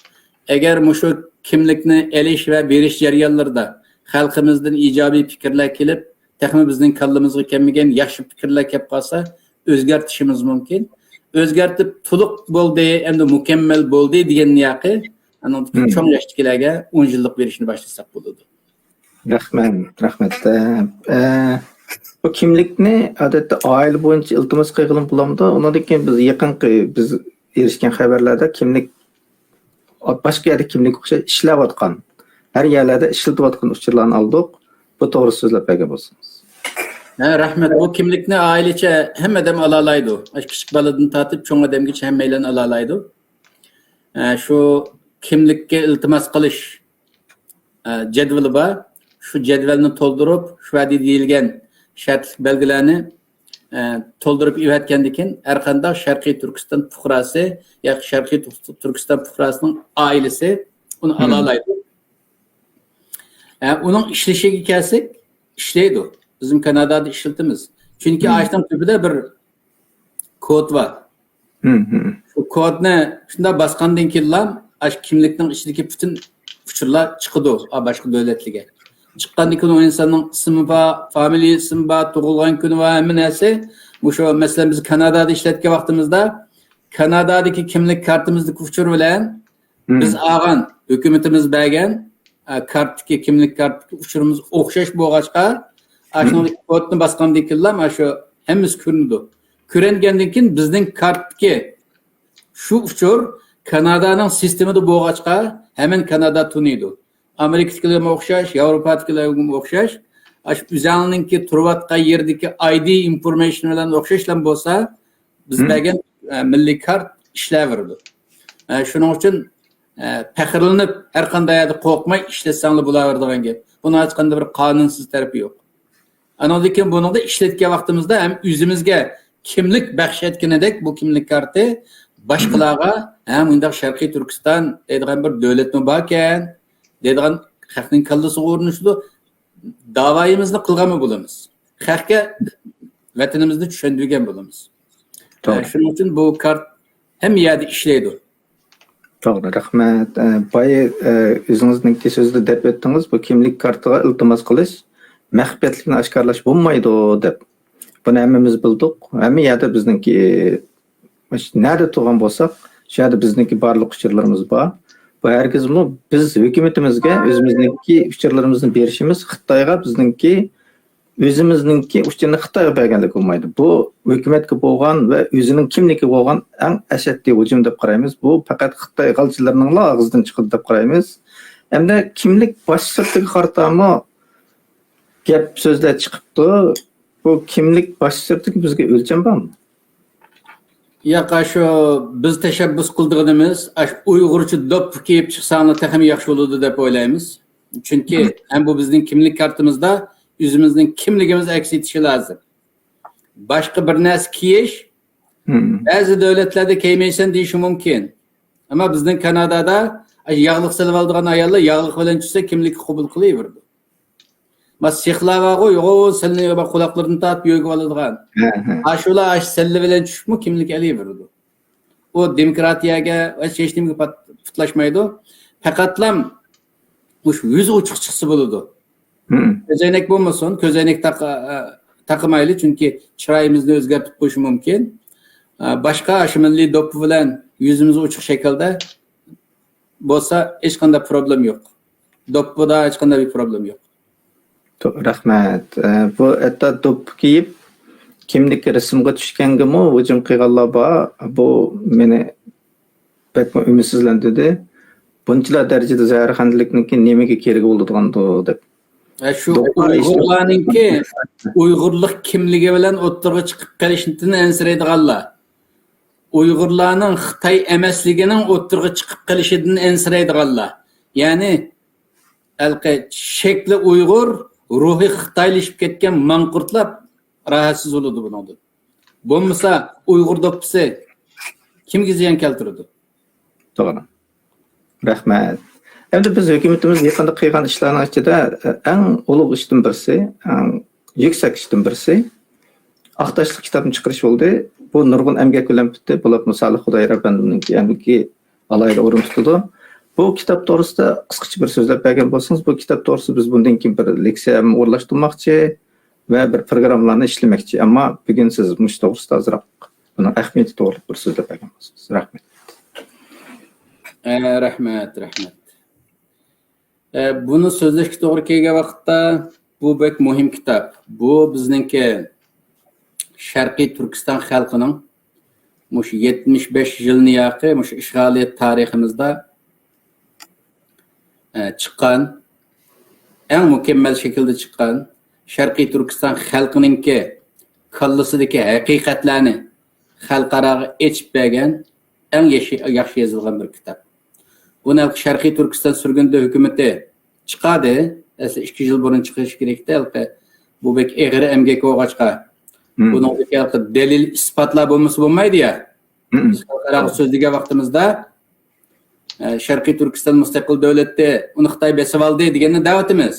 ئەگەر مۇشۇ كىملىكنى ئېلىش ۋە بېرىش جەريانلىرىدا خەلقىمىزدىن ئىجابىي پىكىرلەر كېلىپ، تېخىمۇ بىزنىڭ كاللىمىزغا كەلمىگەن ياخشى پىكىرلەر كەپ قالسا، ئۆزگەرتىشىمىز مۇمكىن. ئۆزگەرتىپ، تولۇق بولدى، ئەمدى مۇكەممەل بولدى دېگەن ياقى، ئانىڭدىكى مم. چوڭ ياشتىكىلەرگە ئون يىللىق بېرىشنى باشلىساق بولىدۇ. رەھمەت، رەھمەت. ئە، ئە، بۇ كىملىكنى ئادەتتە ئائىلە بويىچە ئىلتىماس قىلغىلى بولامدۇ؟ ئۇنىڭدىن كېيىن بىز يېقىنقى، بىز ئېرىشكەن خەۋەرلەردە كىملىك باشقا يەردە كىملىك ئوخشاش ئىشلەۋاتقان، ھەر يەرلەردە ئىشلىتىۋاتقان ئۇچۇرلارنى ئالدۇق. بۇ توغرىسىدا سۆزلەپ بەرگەن بولسىڭىز. ھە، رەھمەت. بۇ كىملىكنى ئائىلىچە ھەممە ئادەم ئالالايدۇ. ئاشۇ كىچىك بالىدىن تارتىپ چوڭ ئادەمگىچە ھەممەيلەن ئالالايدۇ. ھە، شۇ كىملىككە ئىلتىماس قىلىش، ھە، جەدۋىلى بار. شۇ جەدۋەلنى تولدۇرۇپ، شۇ يەردە دېيىلگەن شەرتلىك بەلگىلەرنى ئە، تولدۇرۇپ ئېۋەتكەندىن كېيىن، ھەر قانداق شەرقىي تۈركىستان پۇقراسى ياكى شەرقىي تۈر-، تۈركىستان پۇقراسىنىڭ ئائىلىسى ئۇنى مم. ئالالايدۇ. ئە، ئۇنىڭ ئىشلىشىگە كەلسەك، ئىشلەيدۇ. بىزمۇ كانادادا ئىشلىتىمىز. چۈنكى مم. ئاشۇنىڭ تۈپىدە بىر كود بار. شۇ كودنى شۇنداق باسقاندىن كېيىنلا ئاشۇ كىملىكنىڭ ئىچىدىكى پۈتۈن ئۇچۇرلار چىقىدۇ، ئا، باشقا دۆلەتلەرگە. چىققاندىن كېيىن ئۇ ئىنساننىڭ ئىسمى بار، فامىلە ئىسمى بار، تۇغۇلغان كۈنى بار، ھەممە نەرسە. مۇشۇ، مەسىلەن، بىز كانادادا ئىشلەتكەن ۋاقتىمىزدا كانادادىكى كىملىك كارتىمىزدىكى ئۇچۇر بىلەن بىز ئالغان، ھۆكۈمىتىمىز بەرگەن، ئە، كارتتىكى، كىملىك كارتتىكى ئۇچۇرىمىز ئوخشاش بولغاچقا، ئاشۇنىڭدىكى كودنى باسقاندىن كېيىنلا مانا شۇ ھەممىسى كۆرۈنىدۇ. كۆرۈنگەندىن كېيىن بىزنىڭ كارتتىكى شۇ ئۇچۇر كانادانىڭ سىستېمىدا بولغاچقا، ھەممىنى كانادا تونۇيدۇ. ئامېرىكىدىكىلەرگىمۇ ئوخشاش، ياۋروپادىكىلەرگىمۇ ئوخشاش. ئاشۇ ئۆزۈڭنىڭكى تۇرۇۋاتقان يېرىدىكى ئاي دى ئىنفورمېيشن بىلەن ئوخشاشلا بولسا، بىز بەرگەن، ئە، مىللىي كارت ئىشلەۋېرىدۇ. ئە، شۇنىڭ ئۈچۈن، ئە، پەخىرلىنىپ، ھەر قانداق يەردە قورقماي ئىشلەتسەڭلار بولاۋېرىدىغان گەپ. بۇنىڭ ھېچقانداق بىر قانۇنسىز تەرىپى يوق. ئانىڭدىن كېيىن بۇنىڭدا ئىشلەتكەن ۋاقتىمىزدا ھەم ئۆزىمىزگە كىملىك بەخش ئەتكىنىدەك بۇ كىملىك كارتى باشقىلارغا، ھە، مۇنداق شەرقىي تۈركىستان دەيدىغان بىر دۆلەتمۇ باركەن، دەيدىغان خەقنىڭ كاللىسىغا ئورنىشىدۇ. داۋايىمىزنى قىلغانمۇ بولىمىز. خەقكە ۋەتىنىمىزنى چۈشەندۈرگەن بولىمىز. توغرا. شۇنىڭ ئۈچۈن بۇ كارت ھەممە يەردە ئىشلەيدۇ. توغرا، رەھمەت. ئە، بايا، ئە، ئۆزىڭىزنىڭكى سۆزىدە دەپ ئۆتتىڭىز، بۇ كىملىك كارتىغا ئىلتىماس قىلىش، مەخپىيەتلىكنى ئاشكارىلاش بولمايدۇ دەپ. بۇنى ھەممىمىز بىلدۇق. ھەممە يەردە بىزنىڭكى، نەدە تۇرغان بولساق، شۇ يەردە بىزنىڭكى بارلىق ئۇچۇرلىرىمىز بار. بۇ ھەرگىزمۇ بىز ھۆكۈمىتىمىزگە ئۆزىمىزنىڭكى ئۇچۇرلىرىمىزنى بېرىشىمىز، خىتايغا بىزنىڭكى ئۆزىمىزنىڭكى ئۇچۇرنى خىتايغا بەرگەنلىك بولمايدۇ. بۇ ھۆكۈمەتكە بولغان ۋە ئۆزىنىڭ كىملىكىگە بولغان ئەڭ ئەشەددىي ھۇجۇم دەپ قارايمىز. بۇ پەقەت خىتاي غالچىلىرىنىڭلا ئاغزىدىن چىقىدۇ دەپ قارايمىز. ھەمدە كىملىك باش سۈرىتىگە قارىتامۇ گەپ سۆزلەر چىقىپتۇ. بۇ كىملىك باش سۈرىتىگە بىزگە ئۆلچەم بارمۇ؟ ياق، ئاشۇ بىز تەشەببۇس قىلىدىغىنىمىز، ئاشۇ ئۇيغۇرچە دوپپا كىيىپ چىقساڭلار تېخىمۇ ياخشى بولىدۇ دەپ ئويلايمىز. چۈنكى ھەم بۇ بىزنىڭ كىملىك كارتىمىزدا ئۆزىمىزنىڭ كىملىكىمىز ئەكس ئېتىشى لازىم. باشقا بىر نەرسە كىيىش، بەزى دۆلەتلەردە كىيمەيسەن دېيىشى مۇمكىن. ئەمما بىزنىڭ كانادادا ياغلىق سېلىۋالىدىغان ئاياللار ياغلىق بىلەن چۈشسە كىملىككە قوبۇل قىلىۋېرىدۇ. ما سىخلار بارغۇ، يوغان سەلنى قۇلاقلىرىنى تارتىپ يۆگىۋالىدىغان. ھە، ھە. ئاشۇلار ئاشۇ سەللە بىلەن چۈشۈپمۇ كىملىك ئېلىۋېرىدۇ. ئۇ دېموكراتىيەگە ۋە ھېچ نېمىگە پات-، پۇتلاشمايدۇ. پەقەتلا مۇشۇ يۈزى ئوچۇق چىقسا بولىدۇ. كۆزەينەك بولمىسۇن، كۆزەينەك تاقا-، تاقىمايلى، چۈنكى چىرايىمىزنى ئۆزگەرتىپ قويۇشى مۇمكىن. باشقا ئاشۇ مىللىي دوپپا بىلەن يۈزىمىز ئوچۇق شەكىلدە بولسا ھېچقانداق پروبلېم يوق. دوپپىدا ھېچقانداق بىر پروبلېم يوق. تو-، رەھمەت. ئە، بۇ ھەتتا دوپپا كىيىپ، كىملىك رەسىمگە چۈشكەنگىمۇ ھۇجۇم قىلغانلار بار. بۇ مېنى بەكمۇ ئۈمىدسىزلەندۈردى. بۇنچىلا دەرىجىدە زەھەرخەندىلىكنىڭكى نېمىگە كېرىگە بولىدىغاندۇ دەپ. ئە، شۇ دوپپا ئۇيغۇرلارنىڭكى ئۇيغۇرلۇق كىملىكى بىلەن ئوتتۇرىغا چىقىپ قېلىشىدىن ئەنسىرەيدىغانلار. ئۇيغۇرلارنىڭ خىتاي ئەمەسلىكىنىڭ ئوتتۇرىغا چىقىپ قېلىشىدىن ئەنسىرەيدىغانلار. يەنى، ھېلىقى شەكلى ئۇيغۇر، روھى خىتايلىشىپ كەتكەن ماڭقۇرتلار راھەتسىز بولىدۇ بۇنىڭدىن. بولمىسا، ئۇيغۇر دوپپىسى كىمگە زىيان كەلتۈرىدۇ؟ توغرا. رەھمەت. ئەمدى بىز ھۆكۈمىتىمىز يېقىندا قىلغان ئىشلارنىڭ ئىچىدە، ئەڭ ئۇلۇغ ئىشتىن بىرسى، ئەڭ يۈكسەك ئىشتىن بىرسى، ئاق تاشلىق كىتابنى چىقىرىش بولدى. بۇ نۇرغۇن ئەمگەك بىلەن پۈتتى. بولۇپمۇ سالىھ خۇدايار ئەپەندىمنىڭكى ئەمگىكى ئالاھىدە ئورۇن تۇتىدۇ. بۇ كىتاب توغرىسىدا قىسقىچە بىر سۆزلەپ بەرگەن بولسىڭىز، بۇ كىتاب توغرىسىدا بىز بۇندىن كېيىن بىر لېكسىيە ئورۇنلاشتۇرماقچى ۋە بىر پروگراممىلارنى ئىشلىمەكچى. ئەمما بۈگۈن سىز مۇشۇ توغرىسىدا ئازراق بۇنىڭ ئەھمىيىتى توغرىلىق بىر سۆزلەپ بەرگەن بولسىڭىز. رەھمەت. ئە، رەھمەت، رەھمەت. ئە، بۇنى سۆزلەشكە توغرا كەلگەن ۋاقىتتا، بۇ بەك مۇھىم كىتاب. بۇ بىزنىڭكى شەرقىي تۈركىستان خەلقىنىڭ مۇشۇ يەتمىش بەش يىلنى ياقى مۇشۇ ئىشغالىيەت تارىخىمىزدا، ئە، چىققان، ئەڭ مۇكەممەل شەكىلدە چىققان، شەرقىي تۈركىستان خەلقىنىڭكى كاللىسىدىكى ھەقىقەتلەرنى خەلقئاراغا ئېچىپ بەرگەن ئەڭ ياشى-، ياخشى يېزىلغان بىر كىتاب. بۇنى ھېلىقى شەرقىي تۈركىستان سۈرگۈندە ھۆكۈمىتى چىقاردى. ئەسلى ئىككى يىل بۇرۇن چىقىرىش كېرەكتى. ھېلىقى بۇ بەك ئېغىر ئەمگەك بولغاچقا، بۇنىڭدىكى ھېلىقى دەلىل ئىسپاتلار بولمىسا بولمايدۇ يا. بىز خەلقئاراغا سۆزلىگەن ۋاقتىمىزدا، ئە، شەرقىي تۈركىستان مۇستەقىل دۆلەتتى، ئۇنى خىتاي بېسىۋالدى دېگەننى دەۋاتىمىز.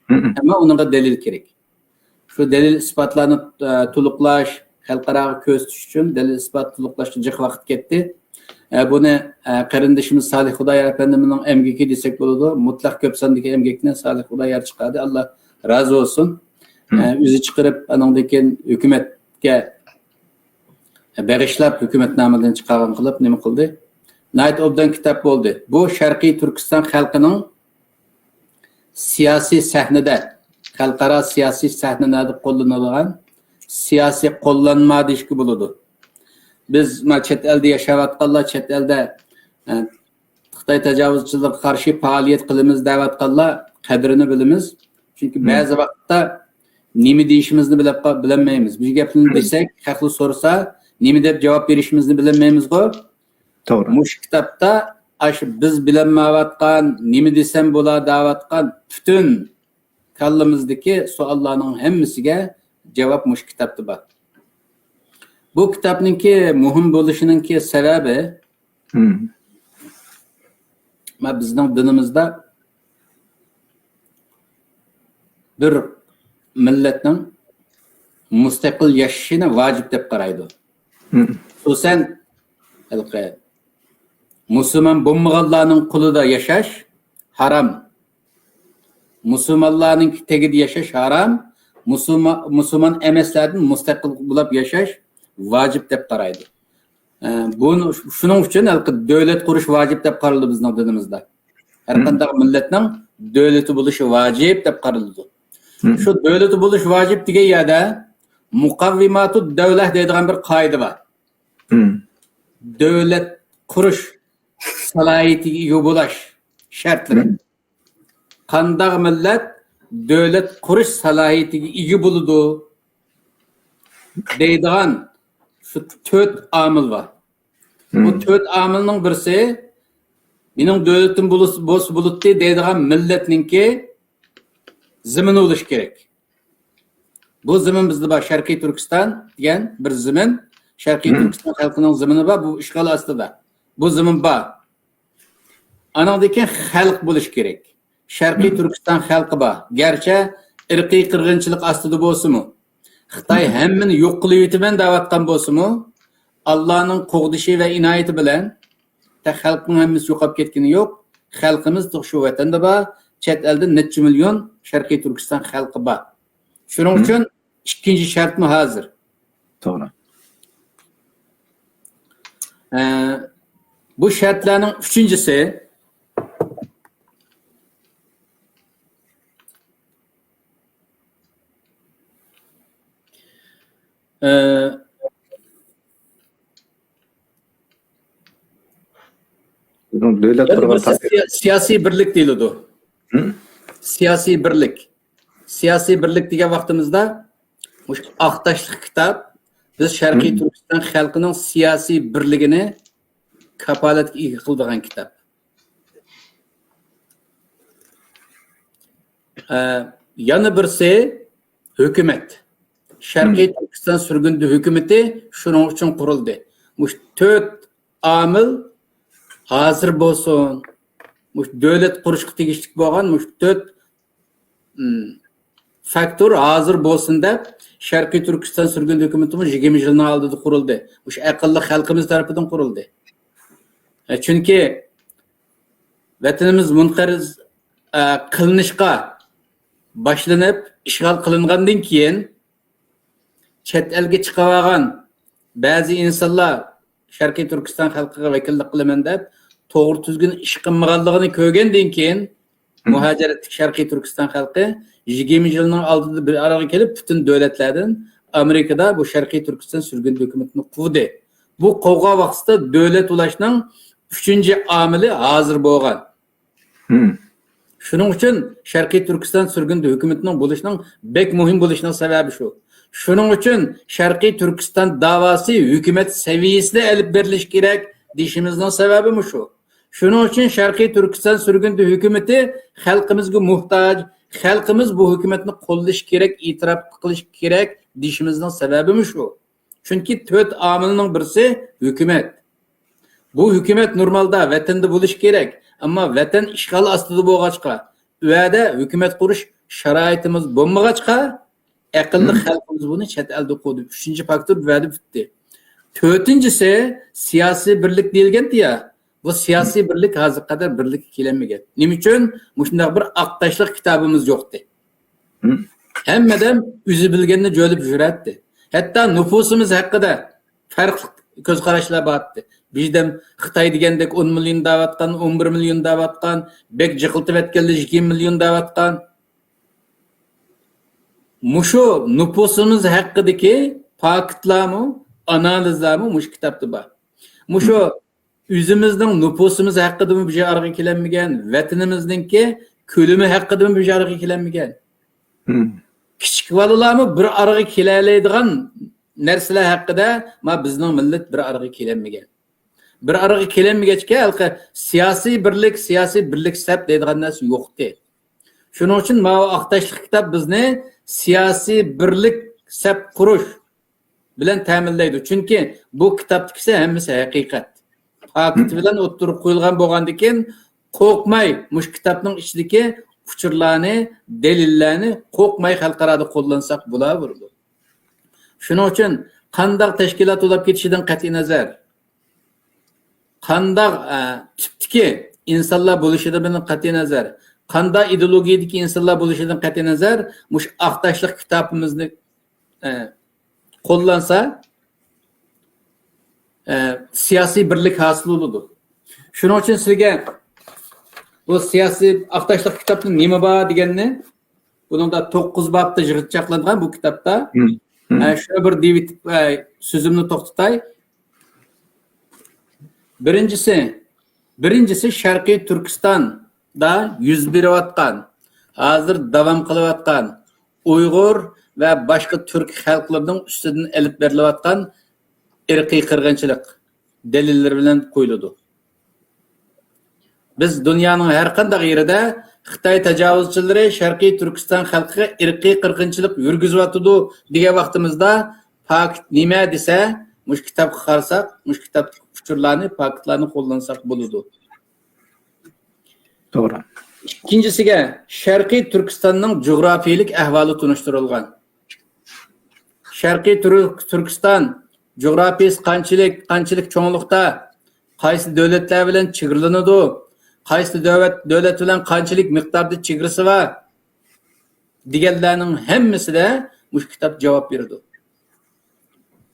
ئەمما ئۇنىڭغا دەلىل كېرەك. شۇ دەلىل ئىسپاتلارنى، ئە، تولۇقلاش، خەلقئاراغا كۆرسىتىش ئۈچۈن، دەلىل-ئىسپات تولۇقلاشقا جىق ۋاقىت كەتتى. ئە، بۇنى، ئە، قېرىندىشىمىز سالىھ خۇدايار ئەپەندىمنىڭ ئەمگىكى دېسەك بولىدۇ. مۇتلەق كۆپ ساندىكى ئەمگەكنى سالىھ خۇدايار چىقاردى. ئاللا رازى بولسۇن. ئە، ئۆزى چىقىرىپ، ئانىڭدىن كېيىن ھۆكۈمەتكە بېغىشلاپ، ھۆكۈمەت نامىدىن چىقارغان قىلىپ، نېمە قىلدى؟ ناھايىتى ئوبدان كىتاب بولدى. بۇ شەرقىي تۈركىستان خەلقىنىڭ سىياسىي سەھنىدە، خەلقئارا سىياسىي سەھنىلەردە قوللىنىدىغان سىياسىي قوللانما دېيىشكە بولىدۇ. بىز مانا چەت ئەلدە ياشاۋاتقانلار، چەت ئەلدە، ئە، خىتاي تاجاۋۇزچىلىقىغا قارشى پائالىيەت قىلىمىز دەۋاتقانلار قەدرىنى بىلىمىز. چۈنكى بەزى ۋاقىتتا نېمە دېيىشىمىزنى بىلەپ قال-، بىلەلمەيمىز. بىر گەپنى دېسەك، خەقلەر سورىسا، نېمە دەپ جاۋاب بېرىشىمىزنى بىلەلمەيمىزغۇ. توغرا. مۇشۇ كىتابتا ئاشۇ بىز بىلەلمەيۋاتقان، نېمە دېسەم بولا دەۋاتقان پۈتۈن كاللىمىزدىكى سوئاللارنىڭ ھەممىسىگە جاۋاب مۇشۇ كىتابتا بار. بۇ كىتابنىڭكى مۇھىم بولۇشىنىڭكى سەۋەبى، مم. ما بىزنىڭ دىنىمىزدا بىر مىللەتنىڭ مۇستەقىل ياشىشىنى ۋاجىپ دەپ قارايدۇ. مم. خۇسۇسەن، ھېلىقى مۇسۇلمان بولمىغانلارنىڭ قولىدا ياشاش ھارام. مۇسۇلمانلارنىڭ تېگىدە ياشاش ھارام. مۇسۇلما-، مۇسۇلمان ئەمەسلەردىن مۇستەقىل بولۇپ ياشاش ۋاجىپ دەپ قارايدۇ. ئە، بۇ، شۇنىڭ ئۈچۈن ھېلىقى دۆلەت قۇرۇش ۋاجىپ دەپ قارىلىدۇ بىزنىڭ دىنىمىزدا. ھەر قانداق مىللەتنىڭ دۆلىتى بولۇشى ۋاجىپ دەپ قارىلىدۇ. شۇ دۆلىتى بولۇش ۋاجىپ دېگەن يەردە مۇقەۋۋىماتۇ دەۋلە دەيدىغان بىر قائىدە بار. دۆلەت قۇرۇش سالاھىيىتىگە ئىگە بولاش شەرتلىرى. قانداق مىللەت دۆلەت قۇرۇش سالاھىيىتىگە ئىگە بولىدۇ دەيدىغان شۇ تۆت ئامىل بار. بۇ تۆت ئامىلنىڭ بىرسى، مېنىڭ دۆلىتىم بولس-، بولسا بولاتتى دەيدىغان مىللەتنىڭكى زېمىنى بولۇشى كېرەك. بۇ زېمىن بىزدە بار، شەرقىي تۈركىستان دېگەن بىر زېمىن، شەرقىي تۈركىستان خەلقىنىڭ زېمىنى بار، بۇ ئىشغال ئاستىدا. بۇ زېمىن بار. ئانىڭدىن كېيىن خەلق بولۇشى كېرەك. شەرقىي تۈركىستان خەلقى بار. گەرچە ئىرقىي قىرغىنچىلىق ئاستىدا بولسىمۇ، خىتاي ھەممىنى يوق قىلىۋېتىمەن دەۋاتقان بولسىمۇ، ئاللانىڭ قوغدىشى ۋە ئىنايىتى بىلەن تېخى خەلقنىڭ ھەممىسى يوقاپ كەتكىنى يوق. خەلقىمىز تېخى شۇ ۋەتەندە بار. چەت ئەلدە نەچچە مىليون شەرقىي تۈركىستان خەلقى بار. شۇنىڭ ئۈچۈن ئىككىنچى شەرتمۇ ھازىر. توغرا. ئە، بۇ شەرتلەرنىڭ ئۈچىنچىسى، ئە، بىزنىڭ دۆلەت يەنە قۇرغان بىرسى تارىخ. سىيا-، سىياسىي بىرلىك دېيىلىدۇ. ھە؟ سىياسىي بىرلىك. سىياسىي بىرلىك دېگەن ۋاقتىمىزدا، مۇشۇ ئاق تاشلىق كىتاب بىز شەرقىي تۈركىستان خەلقىنىڭ سىياسىي بىرلىكىنى كاپالەتكە ئىگە قىلىدىغان كىتاب. ئە، يەنە بىرسى ھۆكۈمەت. شەرقىي تۈركىستان سۈرگۈندە ھۆكۈمىتى شۇنىڭ ئۈچۈن قۇرۇلدى. مۇشۇ تۆت ئامىل ھازىر بولسۇن، مۇشۇ دۆلەت قۇرۇشقا تېگىشلىك بولغان مۇشۇ تۆت، ئىم، فاكتور ھازىر بولسۇن دەپ، شەرقىي تۈركىستان سۈرگۈندە ھۆكۈمىتىمۇ يىگىرمە يىلنىڭ ئالدىدا قۇرۇلدى. مۇشۇ ئەقىللىق خەلقىمىز تەرىپىدىن قۇرۇلدى. ئە، چۈنكى ۋەتىنىمىز مۇنقەرز، ئە، قىلىنىشقا باشلىنىپ، ئىشغال قىلىنغاندىن كېيىن، چەت ئەلگە چىقىۋالغان بەزى ئىنسانلار شەرقىي تۈركىستان خەلقىگە ۋەكىللىك قىلىمەن دەپ، توغرا تۈزگۈن ئىش قىلمىغانلىقىنى كۆرگەندىن كېيىن، مۇھاجىرەتتىكى شەرقىي تۈركىستان خەلقى يىگىرمە يىلنىڭ ئالدىدا بىر ئارىغا كېلىپ، پۈتۈن دۆلەتلەردىن ئامېرىكىدا بۇ شەرقىي تۈركىستان سۈرگۈندە ھۆكۈمىتىنى قوۋدى. بۇ قوغغان ۋاقتىدا دۆلەت ئۇلاشنىڭ ئۈچىنچى ئامىلى ھازىر بولغان. شۇنىڭ ئۈچۈن شەرقىي تۈركىستان سۈرگۈندە ھۆكۈمىتىنىڭ بولۇشىنىڭ بەك مۇھىم بولۇشىنىڭ سەۋەبى شۇ. شۇنىڭ ئۈچۈن شەرقىي تۈركىستان داۋاسى ھۆكۈمەت سەۋىيەسىدە ئېلىپ بېرىلىشى كېرەك دېيىشىمىزنىڭ سەۋەبىمۇ شۇ. شۇنىڭ ئۈچۈن شەرقىي تۈركىستان سۈرگۈندە ھۆكۈمىتى خەلقىمىزگە موھتاج، خەلقىمىز بۇ ھۆكۈمەتنى قوللىشى كېرەك، ئېتىراپ قىلىشى كېرەك دېيىشىمىزنىڭ سەۋەبىمۇ شۇ. چۈنكى تۆت ئامىلنىڭ بىرسى ھۆكۈمەت. بۇ ھۆكۈمەت نورمالدا ۋەتەندە بولۇشى كېرەك. ئەمما ۋەتەن ئىشغال ئاستىدا بولغاچقا، ئۇ يەردە ھۆكۈمەت قۇرۇش شارائىتىمىز بولمىغاچقا، ئەقىللىق خەلقىمىز بۇنى چەت ئەلدە قويدى. ئۈچىنچى فاكتور بۇ يەردە پۈتتى. تۆتىنچىسى، سىياسىي بىرلىك دېيىلگەنتى يا. بۇ سىياسىي بىرلىك ھازىرغا قەدەر بىرلىككە كېلەلمىگەن. نېمە ئۈچۈن؟ مۇشۇنداق بىر ئاق تاشلىق كىتابىمىز يوقتى. ھەممە ئادەم ئۆزى بىلگەننى جۆلىپ يۈرەتتى. ھەتتا نوپۇسىمىز ھەققىدە پەرقلىق كۆز قاراشلار بارتتى. بىردەم خىتاي دېگەندەك ئون مىليون دەۋاتقان، ئون بىر مىليون دەۋاتقان، بەك جىقىلتىۋەتكەنلەر يىگىرمە مىليون دەۋاتقان. مۇشۇ نوپۇسىمىز ھەققىدىكى پاكىتلارمۇ، ئانالىزلارمۇ مۇشۇ كىتابتا بار. مۇشۇ ئۆزىمىزنىڭ نوپۇسىمىز ھەققىدىمۇ بىر ئارىغا كېلەلمىگەن، ۋەتىنىمىزنىڭكى كۆلىمى ھەققىدىمۇ بىر ئارىغا كېلەلمىگەن. كىچىك بالىلارمۇ بىر ئارىغا كېلەلەيدىغان نەرسىلەر ھەققىدە ما بىزنىڭ مىللەت بىر ئارىغا كېلەلمىگەن. بىر ئارىغا كېلەلمىگەچكە، ھېلىقى سىياسىي بىرلىك، سىياسىي بىرلىك سەپ دەيدىغان نەرسە يوقتى. شۇنىڭ ئۈچۈن ماۋۇ ئاق تاشلىق كىتاب بىزنى سىياسىي بىرلىك سەپ قۇرۇش بىلەن تەمىنلەيدۇ. چۈنكى بۇ كىتابتىكىسى ھەممىسى ھەقىقەت. پاكىت بىلەن ئوتتۇرىغا قويۇلغان بولغاندىكىن، قورقماي مۇشۇ كىتابنىڭ ئىچىدىكى ئۇچۇرلارنى، دەلىللەرنى قورقماي خەلقئارادا قوللانساق بولاۋېرىدۇ. شۇنىڭ ئۈچۈن قانداق تەشكىلات بولاپ كېتىشىدىن قەتئىينەزەر، قانداق، ئە، تىپتىكى ئىنسانلار بولۇشىدىن قەتئىينەزەر، قانداق ئىدېئولوگىيەدىكى ئىنسانلار بولۇشىدىن قەتئىينەزەر، مۇشۇ ئاق تاشلىق كىتابىمىزنى، ئە، قوللانسا، ئە، سىياسىي بىرلىك ھاسىل بولىدۇ. شۇنىڭ ئۈچۈن سىزگە بۇ سىياسىي ئاق تاشلىق كىتابتا نېمە بار دېگەننى، بۇنىڭدا توققۇز بابتا يىغىنچاقلانغان بۇ كىتابتا. ئە، شۇنى بىر دېيىۋېتىپ، ئە، سۆزۈمنى توختىتاي. بىرىنچىسى، بىرىنچىسى شەرقىي تۈركىستاندا يۈز بېرىۋاتقان، ھازىر داۋام قىلىۋاتقان ئۇيغۇر ۋە باشقا تۈرك خەلقلىرىنىڭ ئۈستىدىن ئېلىپ بېرىلىۋاتقان ئىرقىي قىرغىنچىلىق دەلىللىرى بىلەن قويۇلىدۇ. بىز دۇنيانىڭ ھەر قانداق يېرىدە خىتاي تاجاۋۇزچىلىرى شەرقىي تۈركىستان خەلقىگە ئىرقىي قىرغىنچىلىق يۈرگۈزۈۋاتىدۇ دېگەن ۋاقتىمىزدا، پاكىت نېمە دېسە، مۇشۇ كىتابقا قارىساق، مۇشۇ كىتابتىكى ئۇچۇرلارنى، پاكىتلارنى قوللانساق بولىدۇ. توغرا. ئىككىنچىسىگە، شەرقىي تۈركىستاننىڭ جۇغراپىيىلىك ئەھۋالى تونۇشتۇرۇلغان. شەرقىي تۈرك-، تۈركىستان جۇغراپىيىسى قانچىلىك، قانچىلىك چوڭلۇقتا، قايسى دۆلەتلەر بىلەن چېگرىلىنىدۇ، قايسى دۆلەت، دۆلەت بىلەن قانچىلىك مىقداردا چېگرىسى بار دېگەنلەرنىڭ ھەممىسىدە مۇشۇ كىتاب جاۋاب بېرىدۇ.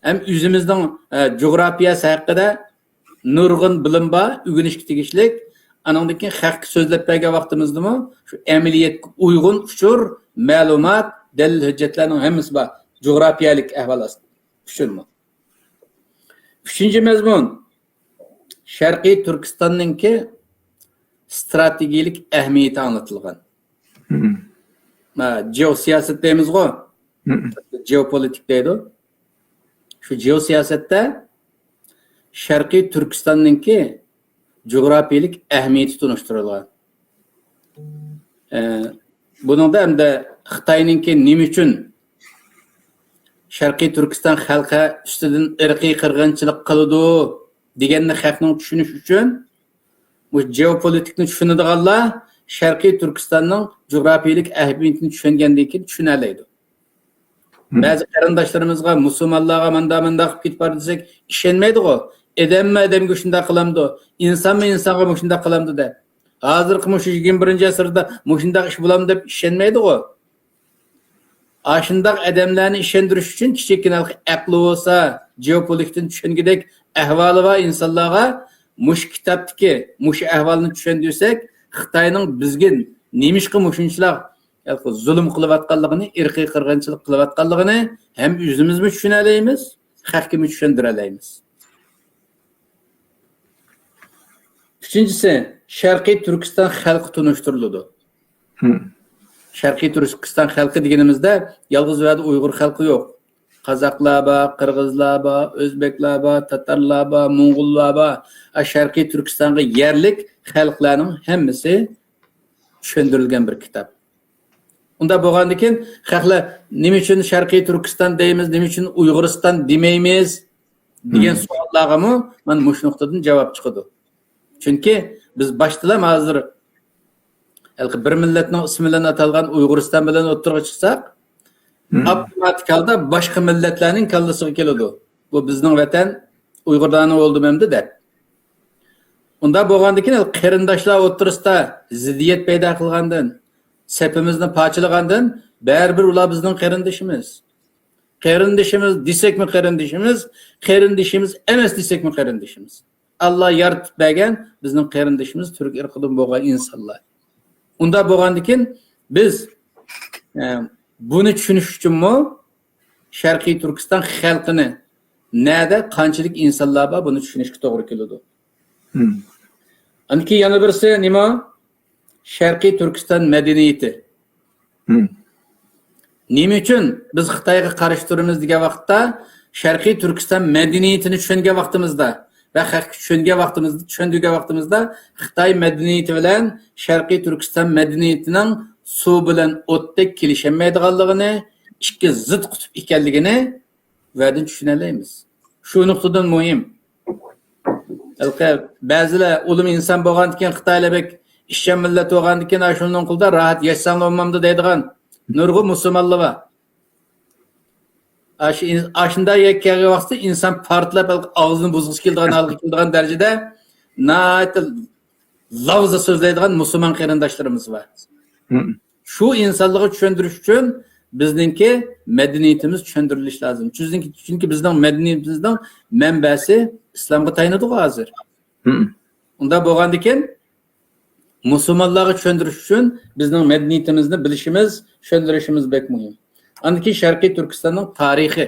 ھەم ئۆزىمىزنىڭ، ئە، جۇغراپىيەسى ھەققىدە نۇرغۇن بىلىم بار، ئۆگىنىشكە تېگىشلىك. ئانىڭدىن كېيىن خەققە سۆزلەپ بەرگەن ۋاقتىمىزدىمۇ شۇ ئەمەلىيەتكە ئۇيغۇن ئۇچۇر، مەلۇمات، دەلىل، ھۆججەتلەرنىڭ ھەممىسى بار. جۇغراپىيەلىك ئەھۋال ئۈچۈنمۇ. ئۈچىنچى مەزمۇن، شەرقىي تۈركىستاننىڭكى ئىستراتېگىيەلىك ئەھمىيىتى ئاڭلىتىلغان. ھە، جېئوسىياسەت دەيمىزغۇ؟ جېئوپولىتىك دەيدۇ. شۇ جېئوسىياسەتتە شەرقىي تۈركىستاننىڭكى جۇغراپىيەلىك ئەھمىيىتى تونۇشتۇرۇلغان. ئە، بۇنىڭدا ئەمدى خىتاينىڭكى نېمە ئۈچۈن شەرقىي تۈركىستان خەلقى ئۈستىدىن ئىرقىي قىرغىنچىلىق قىلىدۇ دېگەننى خەقنىڭ چۈشىنىش ئۈچۈن، بۇ جېئوپولىتىكنى چۈشىنىدىغانلار شەرقىي تۈركىستاننىڭ جۇغراپىيەلىك ئەھمىيىتىنى چۈشەنگەندىن كېيىن چۈشىنەلەيدۇ. بەزى قېرىنداشلىرىمىزغا، مۇسۇلمانلارغا مانداق، مانداق قىلىپ كېتىپ بار دېسەك، ئىشەنمەيدىغۇ. ئادەممۇ ئادەمگە شۇنداق قىلامدۇ؟ ئىنسانمۇ ئىنسانغا مۇشۇنداق قىلامدۇ دەپ. ھازىرقى مۇشۇ يىگىرمە بىرىنچى ئەسىردە مۇشۇنداق ئىش بولامدۇ دەپ ئىشەنمەيدىغۇ. ئاشۇنداق ئادەملەرنى ئىشەندۈرۈش ئۈچۈن كىچىككىنە ئەقلى بولسا، جېئوپولىتىكتىن چۈشەنگۈدەك ئەھۋالى بار ئىنسانلارغا مۇشۇ كىتابتىكى مۇشۇ ئەھۋالنى چۈشەندۈرسەك، خىتاينىڭ بىزگە نېمىشقا مۇشۇنچىلىك زۇلۇم قىلىۋاتقانلىقىنى، ئىرقىي قىرغىنچىلىق قىلىۋاتقانلىقىنى ھەم ئۆزىمىزمۇ چۈشىنەلەيمىز، خەقكىمۇ چۈشەندۈرەلەيمىز. ئۈچىنچىسى، شەرقىي تۈركىستان خەلقى تونۇشتۇرۇلىدۇ. شەرقىي تۈركىستان خەلقى دېگىنىمىزدە يالغۇز ۋەدە ئۇيغۇر خەلقى يوق. قازاقلار بار، قىرغىزلار بار، ئۆزبەكلەر بار، تاتارلار بار، موڭغۇللار بار. ئا، شەرقىي تۈركىستانغا يەرلىك خەلقلەرنىڭ ھەممىسى چۈشەندۈرۈلگەن بىر كىتاب. ئۇنداق بولغاندىكىن، خەقلەر نېمە ئۈچۈن شەرقىي تۈركىستان دەيمىز، نېمە ئۈچۈن ئۇيغۇرىستان دېمەيمىز دېگەن سوئاللارغىمۇ مانا مۇشۇ نۇقتىدىن جاۋاب چىقىدۇ. چۈنكى بىز باشتىلا ھازىر ھېلىقى بىر مىللەتنىڭ ئىسمى بىلەن ئاتالغان ئۇيغۇرىستان بىلەن ئوتتۇرىغا چىقساق، مم. ئاپتوماتىك ھالدا باشقا مىللەتلەرنىڭ كاللىسىغا كېلىدۇ. بۇ بىزنىڭ ۋەتەن، ئۇيغۇرلارنىڭ بولدىمۇ ئەمدى دەپ. ئۇنداق بولغاندىكىن، قېرىنداشلار ئوتتۇرىسىدا زىددىيەت پەيدا قىلغاندىن، سېپىمىزنى پارچىلىغاندىن، بەرىبىر ئۇلار بىزنىڭ قېرىندىشىمىز. قېرىندىشىمىز دېسەكمۇ قېرىندىشىمىز، قېرىندىشىمىز ئەمەس دېسەكمۇ قېرىندىشىمىز. ئاللا يارىتىپ بەرگەن بىزنىڭ قېرىندىشىمىز تۈرك ئىرقىدىن بولغان ئىنسانلار. ئۇنداق بولغاندىكىن بىز، ئە، بۇنى چۈشىنىش ئۈچۈنمۇ شەرقىي تۈركىستان خەلقىنى نەدە قانچىلىك ئىنسانلار بار، بۇنى چۈشىنىشكە توغرا كېلىدۇ. مم. ئاندىن كېيىن يەنە بىرسى نېمە؟ شەرقىي تۈركىستان مەدەنىيىتى. مم. نېمە ئۈچۈن بىز خىتايغا قارشى تۇرىمىز دېگەن ۋاقىتتا، شەرقىي تۈركىستان مەدەنىيىتىنى چۈشەنگەن ۋاقتىمىزدا ۋە خەققە چۈشەنگەن ۋاقتىمىزدا، چۈشەندۈرگەن ۋاقتىمىزدا خىتاي مەدەنىيىتى بىلەن شەرقىي تۈركىستان مەدەنىيىتىنىڭ سۇ بىلەن ئوتتەك كېلىشەلمەيدىغانلىقىنى، ئىككى زىت قۇتۇپ ئىكەنلىكىنى ۋەدىن چۈشىنەلەيمىز. شۇ نۇقتىدىن مۇھىم. ھېلىقى بەزىلەر ئۇلۇم ئىنسان بولغاندىكىن خىتايلار بەك ئىشچان مىللەت بولغاندىكىن ئاشۇنىڭ قولىدا راھەت ياشىساڭلار بولمامدۇ دەيدىغان نۇرغۇن مۇسۇلمانلار بار. ئاشۇ ئىن-، ئاشۇنداق يەرگە كەلگەن ۋاقتىدا ئىنسان پارتلاپ ئاغزىنى بۇزغۇسى كېلىدىغان ھالغا كېلىدىغان دەرىجىدە ناھايىتى لاۋزا سۆزلەيدىغان مۇسۇلمان قېرىنداشلىرىمىز بار. مم. شۇ ئىنسانلارغا چۈشەندۈرۈش ئۈچۈن بىزنىڭكى مەدەنىيىتىمىز چۈشەندۈرۈلۈشى لازىم. چۈنكى، چۈنكى بىزنىڭ مەدەنىيىتىمىزنىڭ مەنبەسى ئىسلامغا تايىنىدىغۇ ھازىر. مم. ئۇنداق بولغاندىكىن، مۇسۇلمانلارغا چۈشەندۈرۈش ئۈچۈن بىزنىڭ مەدەنىيىتىمىزنى بىلىشىمىز، چۈشەندۈرۈشىمىز بەك مۇھىم. ئاندىن كېيىن شەرقىي تۈركىستاننىڭ تارىخى.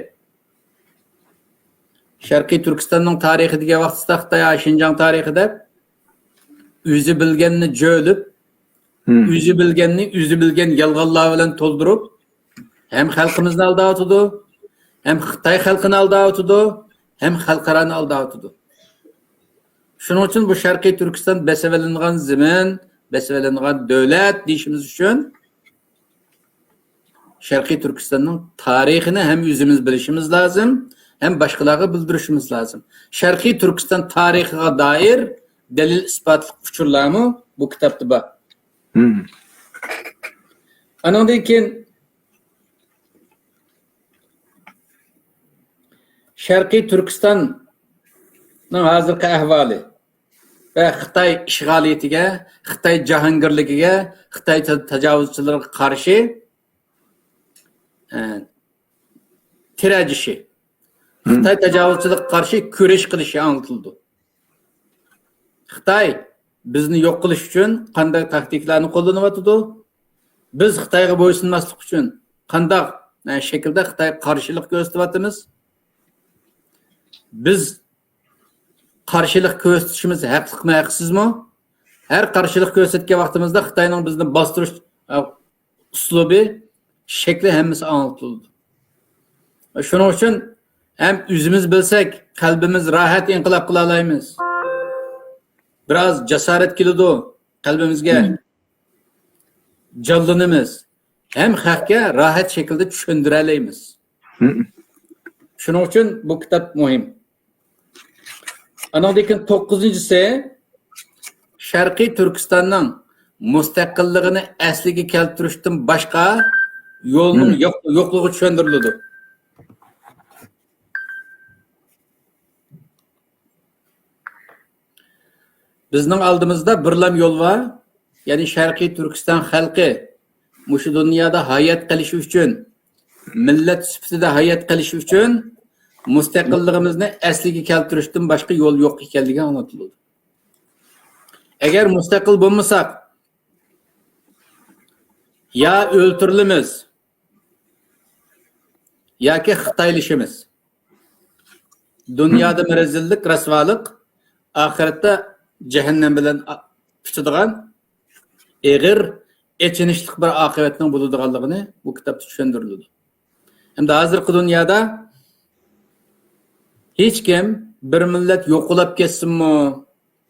شەرقىي تۈركىستاننىڭ تارىخى دېگەن ۋاقتىدا خىتاي شىنجاڭ تارىخى دەپ، ئۆزى بىلگەننى جۆلۈپ، مم. ئۆزى بىلگەننى ئۆزى بىلگەن يالغانلار بىلەن تولدۇرۇپ، ھەم خەلقىمىزنى ئالداۋاتىدۇ، ھەم خىتاي خەلقىنى ئالداۋاتىدۇ، ھەم خەلقئارانى ئالداۋاتىدۇ. شۇنىڭ ئۈچۈن بۇ شەرقىي تۈركىستان بېسىۋېلىنغان زېمىن، بېسىۋېلىنغان دۆلەت دېيىشىمىز ئۈچۈن شەرقىي تۈركىستاننىڭ تارىخىنى ھەم ئۆزىمىز بىلىشىمىز لازىم، ھەم باشقىلارغا بىلدۈرۈشىمىز لازىم. شەرقىي تۈركىستان تارىخىغا دائىر دەلىل-ئىسپاتلىق ئۇچۇرلارمۇ بۇ كىتابتا بار. مم. ئانىڭدىن كېيىن شەرقىي تۈركىستاننىڭ ھازىرقى ئەھۋالى ۋە خىتاي ئىشغالىيىتىگە، خىتاي جاھانگىرلىكىگە، خىتاي تا-، تاجاۋۇزچىلىرىغا قارشى، ئە، تىرەجىشى، خىتاي تاجاۋۇزچىلىقىغا قارشى كۈرەش قىلىشى ئاڭلىتىلىدۇ. خىتاي بىزنى يوق قىلىش ئۈچۈن قانداق تاكتىكىلارنى قوللىنىۋاتىدۇ؟ بىز خىتايغا بويسۇنماسلىق ئۈچۈن قانداق، ئە، شەكىلدە خىتايغا قارشىلىق كۆرسىتىۋاتىمىز؟ بىز قارشىلىق كۆرسىتىشىمىز ھەقلىقمۇ، ھەقسىزمۇ؟ ھەر قارشىلىق كۆرسەتكەن ۋاقتىمىزدا خىتاينىڭ بىزنى باستۇرۇش، ئە، ئۇسلۇبى، شەكلى ھەممىسى ئاڭلىتىلىدۇ. شۇنىڭ ئۈچۈن ھەم ئۆزىمىز بىلسەك، قەلبىمىز راھەت ئىنقىلاب قىلالايمىز. بىراز جاسارەت كېلىدۇ قەلبىمىزگە. مم. جانلىنىمىز. ھەم خەققە راھەت شەكىلدە چۈشەندۈرەلەيمىز. مم. شۇنىڭ ئۈچۈن بۇ كىتاب مۇھىم. ئانىڭدىن كېيىن توققۇزىنچىسى، شەرقىي تۈركىستاننىڭ مۇستەقىللىقىنى ئەسلىگە كەلتۈرۈشتىن باشقا يولنىڭ مم. يوق-، يوقلۇقى چۈشەندۈرۈلىدۇ. بىزنىڭ ئالدىمىزدا بىرلام يول بار، يەنى شەرقىي تۈركىستان خەلقى مۇشۇ دۇنيادا ھايات قېلىشى ئۈچۈن، مىللەت سۈپىتىدە ھايات قېلىشى ئۈچۈن مۇستەقىللىقىمىزنى ئەسلىگە كەلتۈرۈشتىن باشقا يول يوق ئىكەنلىكى ئاڭلىتىلىدۇ. ئەگەر مۇستەقىل بولمىساق، يا ئۆلتۈرۈلىمىز، ياكى خىتايلىشىمىز. دۇنيادىمۇ رەزىللىك، رەسۋالىق، ئاخىرەتتە جەھەننەم بىلەن ئا-، پۈتىدىغان ئېغىر، ئېچىنىشلىق بىر ئاقىۋەتنىڭ بولىدىغانلىقىنى بۇ كىتابتا چۈشەندۈرۈلىدۇ. ھەمدە ھازىرقى دۇنيادا ھېچكىم بىر مىللەت يوقىلاپ كەتسۇنمۇ،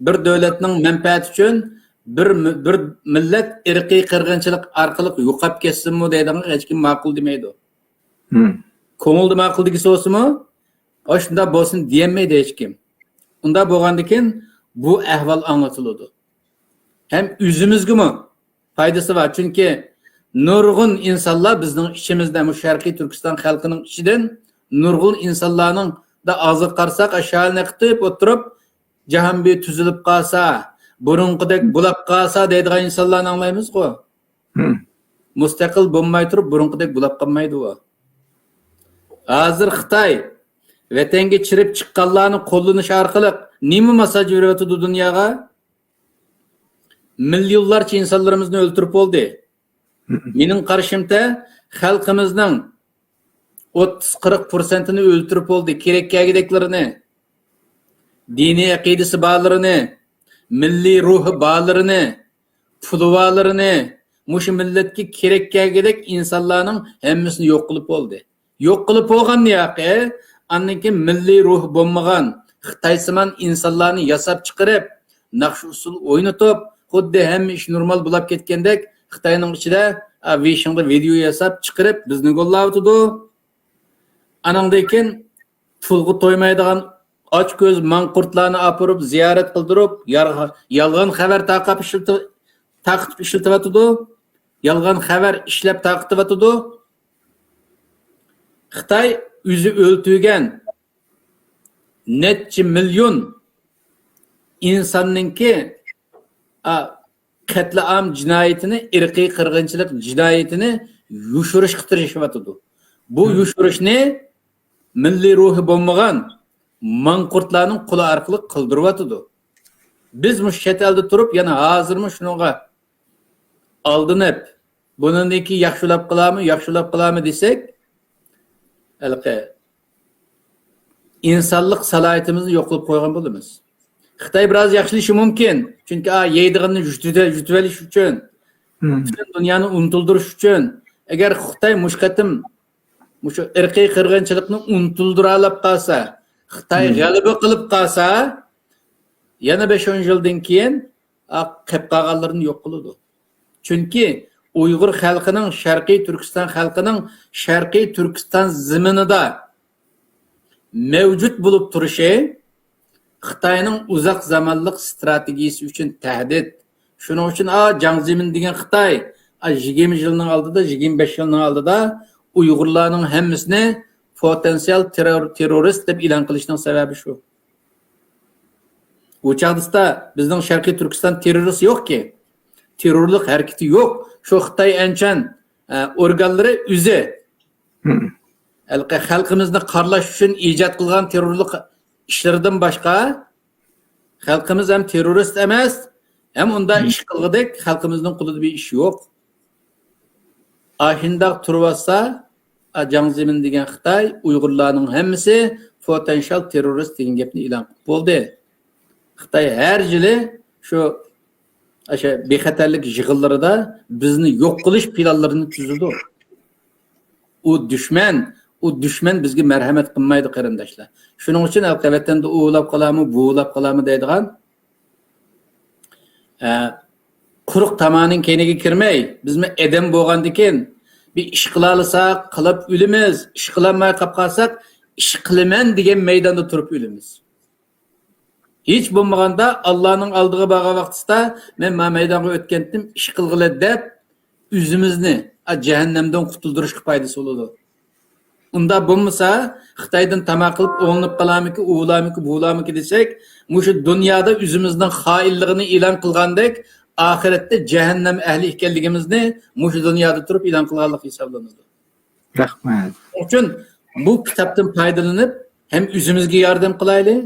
بىر دۆلەتنىڭ مەنپەئەتى ئۈچۈن بىر مى-، بىر مىللەت ئىرقىي قىرغىنچىلىق ئارقىلىق يوقاپ كەتسۇنمۇ دەيدىغانغا ھېچكىم ماقۇل دېمەيدۇ. مم. كۆڭۈلدە ماقۇل دېگۈسى بولسىمۇ، ئاشۇنداق بولسۇن دېيەلمەيدۇ ھېچكىم. ئۇنداق بولغاندىكىن بۇ ئەھۋال ئاڭلىتىلىدۇ. ھەم ئۆزىمىزگىمۇ پايدىسى بار. چۈنكى نۇرغۇن ئىنسانلار بىزنىڭ ئىچىمىزدە، مۇشۇ شەرقىي تۈركىستان خەلقىنىڭ ئىچىدىن نۇرغۇن ئىنسانلارنىڭ دا ئاغزىغا قارىساق، ئاشۇ ھالنى قىتىپ ئولتۇرۇپ، جاھان بىر تۈزۈلۈپ قالسا، بۇرۇنقىدەك بولاپ قالسا دەيدىغان ئىنسانلارنى ئاڭلايمىزغۇ. مۇستەقىل بولماي تۇرۇپ، بۇرۇنقىدەك بولاپ قالمايدۇ ئۇ. ھازىر خىتاي ۋەتەنگە چىرىپ چىققانلارنى قوللىنىش ئارقىلىق نېمە ماساژ بېرىۋاتىدۇ دۇنياغا؟ مىليونلارچە ئىنسانلىرىمىزنى ئۆلتۈرۈپ بولدى. مېنىڭ قارىشىمچە، خەلقىمىزنىڭ ئوتتۇز قىرىق پىرسەنتىنى ئۆلتۈرۈپ بولدى. كېرەك كەلگۈدەكلىرىنى، دىنىي ئەقىدىسى بارلىرىنى، مىللىي روھى بارلىرىنى، پۇلى بارلىرىنى، مۇشۇ مىللەتكە كېرەك كەلگۈدەك ئىنسانلارنىڭ ھەممىسىنى يوق قىلىپ بولدى. يوق قىلىپ بولغاننى ياقى، ئاندىن كېيىن مىللىي روھى بولمىغان، خىتايسىمان ئىنسانلارنى ياساپ چىقىرىپ، ناخشا ئۇسسۇل ئوينىتىپ، خۇددى ھەممە ئىش نورمال بولاپ كەتكەندەك، خىتاينىڭ ئىچىدە، ئا، ۋېيشىڭدا ۋىدېئو ياساپ چىقىرىپ، بىزنى گوللاۋاتىدۇ. ئانىڭدىن كېيىن پۇلغا تويمايدىغان ئاچكۆز ماڭقۇرتلارنى ئاپىرىپ زىيارەت قىلدۇرۇپ، يارغا-، يالغان خەۋەر تارقاپ ئىشلىتىپ، تارقىتىپ ئىشلىتىۋاتىدۇ. يالغان خەۋەر ئىشلەپ تارقىتىۋاتىدۇ. خىتاي ئۆزى ئۆلتۈرگەن نەچچە مىليون ئىنساننىڭكى، ئا، قەتلىئام جىنايىتىنى، ئىرقىي قىرغىنچىلىق جىنايىتىنى يوشۇرۇشقا تىرىشىۋاتىدۇ. بۇ يوشۇرۇشنى مىللىي روھى بولمىغان ماڭقۇرتلارنىڭ قولى ئارقىلىق قىلدۇرۇۋاتىدۇ. بىز مۇشۇ چەت ئەلدە تۇرۇپ، يەنە ھازىرمۇ شۇنىڭغا ئالدىنىپ، بۇنىڭدىن كېيىن ياخشىلاپ قىلارمۇ، ياخشىلاپ قىلارمۇ دېسەك، ھېلىقى ئىنسانلىق سالاھىيىتىمىزنى يوقىتىپ قويغان بولىمىز. خىتاي بىراز ياخشىلىشى مۇمكىن، چۈنكى، ئا، يەيدىغىنىنى يۇتۇۋېلىش ئۈچۈن، پۈتۈن دۇنيانى ئۇنتۇلدۇرۇش ئۈچۈن. ئەگەر خىتاي مۇشۇ قېتىم مۇشۇ ئىرقىي قىرغىنچىلىقنى ئۇنتۇلدۇرالاپ قالسا، خىتاي غەلىبە قىلىپ قالسا، يەنە بەش-ئون يىلدىن كېيىن، ئا، قېپ قالغانلىرىنى يوق قىلىدۇ. چۈنكى ئۇيغۇر خەلقىنىڭ، شەرقىي تۈركىستان خەلقىنىڭ شەرقىي تۈركىستان زېمىنىدا مەۋجۇت بولۇپ تۇرۇشى خىتاينىڭ ئۇزاق زامانلىق ستراتېگىيىسى ئۈچۈن تەھدىت. شۇنىڭ ئۈچۈن، ئا، جاڭ زېمىن دېگەن خىتاي، ئا، يىگىرمە يىلنىڭ ئالدىدا، يىگىرمە بەش يىلنىڭ ئالدىدا ئۇيغۇرلارنىڭ ھەممىسىنى پوتېنسىيال تېررور-، تېررورىست دەپ ئېلان قىلىشنىڭ سەۋەبى شۇ. ئۇ چاغدا بىزنىڭ شەرقىي تۈركىستان تېررورىست يوقكى. تېررورلۇق ھەرىكىتى يوق. شۇ خىتاي ئەنچان، ئە، ئورگانلىرى ئۆزى ھەلقە خەلقىمىزنى قارىلاش ئۈچۈن ئىجاد قىلغان تېررورلۇق ئىشلىرىدىن باشقا، خەلقىمىز ھەم تېررورىست ئەمەس، ھەم ئۇنداق ئىش قىلغۇدەك خەلقىمىزنىڭ قولىدا بىر ئىش يوق. ئاشۇنداق تۇرۇۋاتسا، ئا، جاڭ زېمىن دېگەن خىتاي، ئۇيغۇرلارنىڭ ھەممىسى پوتېنشال تېررورىست دېگەن گەپنى ئېلان قىلىپ بولدى. خىتاي ھەر يىلى شۇ، ئاشۇ بىخەتەرلىك يىغىنلىرىدا بىزنى يوق قىلىش پىلانلىرىنى تۈزىدۇ. ئۇ دۈشمەن، ئۇ دۈشمەن بىزگە مەرھەمەت قىلمايدۇ، قېرىنداشلار. شۇنىڭ ئۈچۈن ھەلقى ۋەتەندە ئۇۋىلاپ قالامۇ، بۇۋىلاپ قالامۇ دەيدىغان، ئە، قۇرۇق تامانىڭ كەينىگە كىرمەي، بىزمۇ ئادەم بولغاندىكىن، بىر ئىش قىلالىساق قىلىپ ئۆلىمىز، ئىش قىلالماي قاپ قالساق، ئىش قىلىمەن دېگەن مەيداندا تۇرۇپ ئۆلىمىز. ھېچ بولمىغاندا ئاللانىڭ ئالدىغا بارغان ۋاقتىسىدا، مەن ما مەيدانغا ئۆتكەنتىم، ئىش قىلغىلى دەپ، ئۆزىمىزنى، ئا، جەھەننەمدىن قۇتۇلدۇرۇشقا پايدىسى بولىدۇ. ئۇنداق بولمىسا، خىتايدىن تاماق قىلىپ ئوڭلىنىپ قالارمىكى، ئۇۋىلارمىكى، بۇۋىلارمىكى دېسەك، مۇشۇ دۇنيادا ئۆزىمىزنىڭ خائىنلىقىنى ئېلان قىلغاندەك، ئاخىرەتتە جەھەننەم ئەھلى ئىكەنلىكىمىزنى مۇشۇ دۇنيادا تۇرۇپ ئېلان قىلغانلىق ھېسابلىنىدۇ. رەھمەت. شۇنىڭ ئۈچۈن بۇ كىتابتىن پايدىلىنىپ، ھەم ئۆزىمىزگە ياردەم قىلايلى،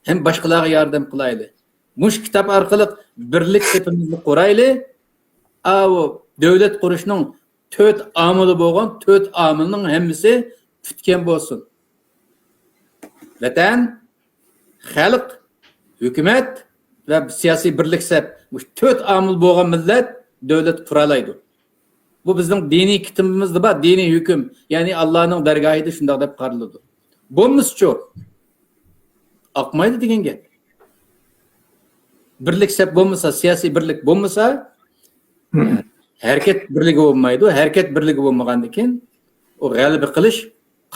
ھەم باشقىلارغا ياردەم قىلايلى. مۇشۇ كىتاب ئارقىلىق بىرلىك سېپىمىزنى قۇرايلى. ئاۋۇ دۆلەت قۇرۇشنىڭ تۆت ئامىلى بولغان تۆت ئامىلنىڭ ھەممىسى پۈتكەن بولسۇن. ۋەتەن، خەلق، ھۆكۈمەت ۋە سىياسىي بىرلىك سەپ، مۇشۇ تۆت ئامىل بولغان مىللەت دۆلەت قۇرالايدۇ. بۇ بىزنىڭ دىنىي كىتابىمىزدا بار، دىنىي ھۆكۈم، يەنى ئاللانىڭ دەرگاھىدا شۇنداق دەپ قارىلىدۇ. بولمىسىچۇ؟ ئاقمايدۇ دېگەن گەپ. بىرلىك سەپ بولمىسا، سىياسىي بىرلىك بولمىسا، ھەرىكەت بىرلىكى بولمايدۇ. ھەرىكەت بىرلىكى بولمىغاندىن كېيىن، ئۇ غەلىبە قىلىش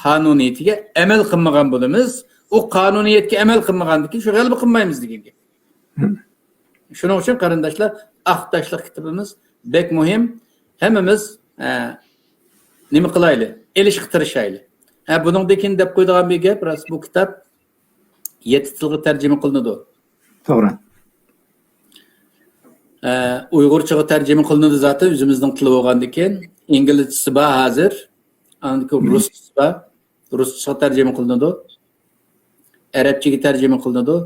قانۇنىيىتىگە ئەمەل قىلمىغان بولىمىز. ئۇ قانۇنىيەتكە ئەمەل قىلمىغاندىن كېيىن، شۇ غەلىبە قىلمايمىز دېگەن گەپ. شۇنىڭ ئۈچۈن، قېرىنداشلار، ئاق تاشلىق كىتابىمىز بەك مۇھىم. ھەممىمىز ھە، نېمە قىلايلى؟ ئېلىشقا تىرىشايلى. ھە، بۇنىڭدىن كېيىن دەپ قويىدىغان بىر گەپ راست، بۇ كىتاب يەتتە تىلغا تەرجىمە قىلىنىدۇ. توغرا. ھە، ئۇيغۇرچىغا تەرجىمە قىلىنىدۇ زاتەن، ئۆزىمىزنىڭ تىلى بولغاندىكىن. ئىنگلىزچىسى بار ھازىر. ئاندىن كېيىن رۇسچىسى بار. رۇسچىغا تەرجىمە قىلىنىدۇ. ئەرەبچىگە تەرجىمە قىلىنىدۇ،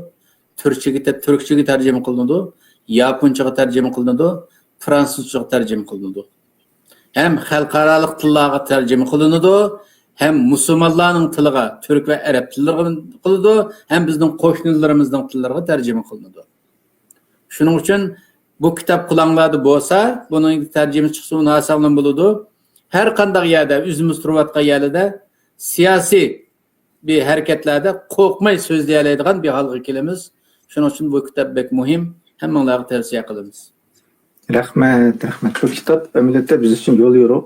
تۈركچىگە تە-، تۈركچىگە تەرجىمە قىلىنىدۇ، ياپونچىغا تەرجىمە قىلىنىدۇ، فرانسۇزچىغا تەرجىمە قىلىنىدۇ. ھەم خەلقئارالىق تىللارغا تەرجىمە قىلىنىدۇ، ھەم مۇسۇلمانلارنىڭ تىلىغا، تۈرك ۋە ئەرەب تىللىرىغا قىلىنىدۇ، ھەم بىزنىڭ قوشنىلىرىمىزنىڭ تىللىرىغا تەرجىمە قىلىنىدۇ. شۇنىڭ ئۈچۈن بۇ كىتاب قولۇڭلاردا بولسا، بۇنىڭ تەرجىمىسى چىقسا، ئۇنى ئالساڭلار بولىدۇ. ھەر قانداق يەردە، ئۆزىمىز تۇرۇۋاتقان يەردە سىياسىي بىر ھەرىكەتلەردە قورقماي سۆزلىيەلەيدىغان بىر ھالغا كېلىمىز. شۇنىڭ ئۈچۈن بۇ كىتاب بەك مۇھىم، ھەممىڭلارغا تەۋسىيە قىلىمىز. رەھمەت، رەھمەت. بۇ كىتاب ئەمەلىيەتتە بىز ئۈچۈن يول يورۇق.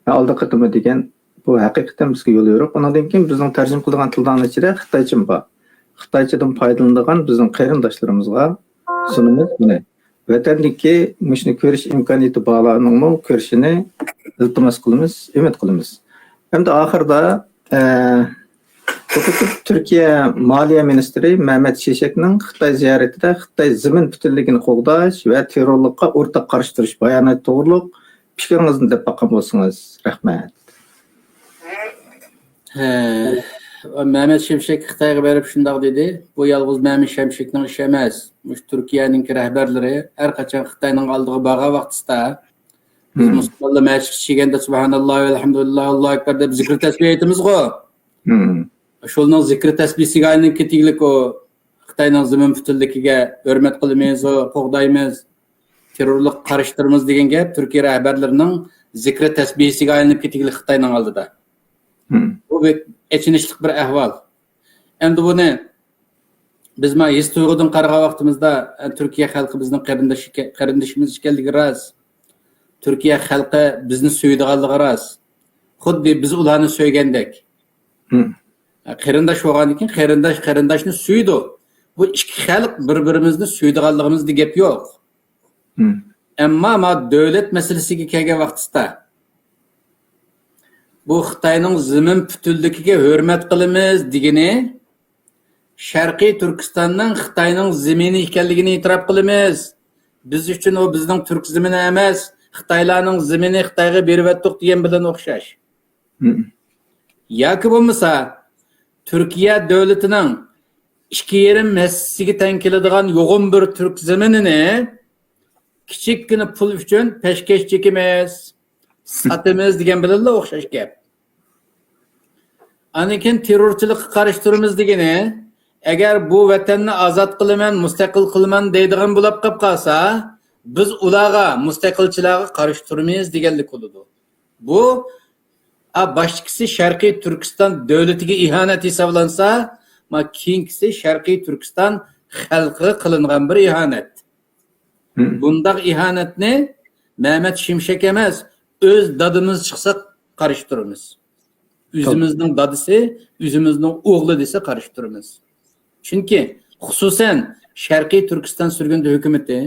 مەن ئالدى قېتىممۇ دېگەن، بۇ ھەقىقەتەن بىزگە يول يورۇق. ئۇنىڭدىن كېيىن بىزنىڭ تەرجىمە قىلىدىغان تىللارنىڭ ئىچىدە خىتايچىمۇ بار. خىتايچىدىن پايدىلىنىدىغان بىزنىڭ قېرىنداشلىرىمىزغا سۇنىمىز بۇنى. ۋەتەندىكى مۇشۇنى كۆرۈش ئىمكانىيىتى بارلارنىڭمۇ كۆرۈشىنى ئىلتىماس قىلىمىز، ئۈمىد قىلىمىز. ئەمدى ئاخىرىدا، ئە، بۇ قېتىم تۈركىيە مالىيە مىنىستىرى مەمەت شىشەكنىڭ خىتاي زىيارىتىدە خىتاي زېمىن پۈتۈنلۈكىنى قوغداش ۋە تېررورلۇققا ئورتاق قارشى تۇرۇش باياناتى توغرۇلۇق پىكرىڭىزنى دەپ باققان بولسىڭىز. رەھمەت. ھە، مەمەت شىمشەك خىتايغا بېرىپ شۇنداق دېدى، بۇ يالغۇز مەمەت شىمشەكنىڭ ئىشى ئەمەس. مۇشۇ تۈركىيەنىڭكى رەھبەرلىرى ھەر قاچان خىتاينىڭ ئالدىغا بارغان ۋاقتىسىدا، بىز مۇسۇلمانلار مەسچىتكە كەلگەندە سۇبھاناللا ۋەلھەمدۇلىللا، ئاللاھۇ ئەكبەر دەپ زىكىر تەسبىھ ئېيتىمىزغۇ. شۇنىڭ زىكىر تەسبىھىگە ئايلىنىپ كېتىگلىك ئۇ خىتاينىڭ زېمىن پۈتۈنلۈكىگە ھۆرمەت قىلىمىز، قوغدايمىز، تېررورلۇققا قارشى تۇرىمىز دېگەن گەپ تۈركىيە رەھبەرلىرىنىڭ زىكرى تەسبىھىسىگە ئايلىنىپ كېتىگلىك خىتاينىڭ ئالدىدا. بۇ بەك ئېچىنىشلىق بىر ئەھۋال. ئەمدى بۇنى بىز مانا ھېس تۇيغۇدىن قارىغان ۋاقتىمىزدا، ئە، تۈركىيە خەلقى بىزنىڭ قېرىنداش ئىكەن، قېرىندىشىمىز ئىكەنلىكى راست. تۈركىيە خەلقى بىزنى سۆيىدىغانلىقى راست. خۇددى بىز ئۇلارنى سۆيگەندەك. قېرىنداش بولغاندىن كېيىن قېرىنداش قېرىنداشنى سۆيىدۇ. بۇ ئىككى خەلق بىر-بىرىمىزنى سۆيىدىغانلىقىمىزدا گەپ يوق. ئەمما ما دۆلەت مەسىلىسىگە كەلگەن ۋاقتىسىدا، بۇ خىتاينىڭ زېمىن پۈتۈنلۈكىگە ھۆرمەت قىلىمىز دېگىنى، شەرقىي تۈركىستاننىڭ خىتاينىڭ زېمىنى ئىكەنلىكىنى ئېتىراپ قىلىمىز. بىز ئۈچۈن ئۇ بىزنىڭ تۈرك زېمىنى ئەمەس، خىتايلارنىڭ زېمىنى خىتايغا بېرىۋەتتۇق دېگەن بىلەن ئوخشاش. ياكى بولمىسا، تۈركىيە دۆلىتىنىڭ ئىككى يېرىم ھەسسىسىگە تەڭ كېلىدىغان يوغان بىر تۈرك زېمىنىنى كىچىككىنە پۇل ئۈچۈن پەشكەش چېكىمىز، ساتىمىز دېگەن بىلەنلا ئوخشاش گەپ. ئاندىن كېيىن تېررورچىلىققا قارشى تۇرىمىز دېگىنى، ئەگەر بۇ ۋەتەننى ئازاد قىلىمەن، مۇستەقىل قىلىمەن دەيدىغان بولاپ قاپ قالسا، بىز ئۇلارغا، مۇستەقىلچىلارغا قارشى تۇرىمىز دېگەنلىك بولىدۇ. بۇ، ئا، باشتىكىسى شەرقىي تۈركىستان دۆلىتىگە ئىھانەت ھېسابلانسا، ما، كېيىنكىسى شەرقىي تۈركىستان خەلقىگە قىلىنغان بىر ئىھانەت. بۇنداق ئىھانەتنى مەمەت شىمشەك ئەمەس، ئۆز دادىمىز چىقسا قارشى تۇرىمىز. ئۆزىمىزنىڭ دادىسى، ئۆزىمىزنىڭ ئوغلى دېسە قارشى تۇرىمىز. چۈنكى، خۇسۇسەن، شەرقىي تۈركىستان سۈرگۈندە ھۆكۈمىتى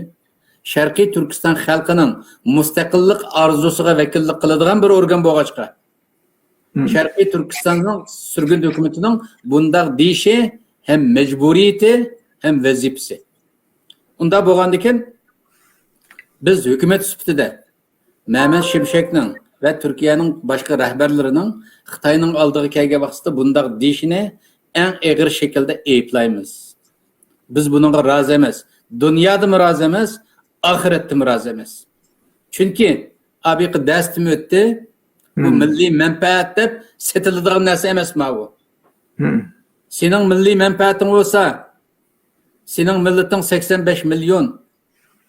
شەرقىي تۈركىستان خەلقىنىڭ مۇستەقىللىق ئارزۇسىغا ۋەكىللىك قىلىدىغان بىر ئورگان بولغاچقا، شەرقىي تۈركىستاننىڭ سۈرگۈندە ھۆكۈمىتىنىڭ بۇنداق دېيىشى ھەم مەجبۇرىيىتى ھەم ۋەزىپىسى. ئۇنداق بولغاندىكىن، بىز ھۆكۈمەت سۈپىتىدە مەمەت شىمشەكنىڭ ۋە تۈركىيەنىڭ باشقا رەھبەرلىرىنىڭ خىتاينىڭ ئالدىغا كەلگەن ۋاقتىدا بۇنداق دېيىشىنى ئەڭ ئېغىر شەكىلدە ئەيىبلەيمىز. بىز بۇنىڭغا رازى ئەمەس. دۇنيادىمۇ رازى ئەمەس، ئاخىرەتتىمۇ رازى ئەمەس. چۈنكى ئابىقى دەرستىمۇ ئۆتتى. بۇ مىللىي مەنپەئەت دەپ سېتىلىدىغان نەرسە ئەمەس ماۋۇ. سېنىڭ مىللىي مەنپەئەتىڭ بولسا، سېنىڭ مىللىتىڭ سەكسەن بەش مىليون.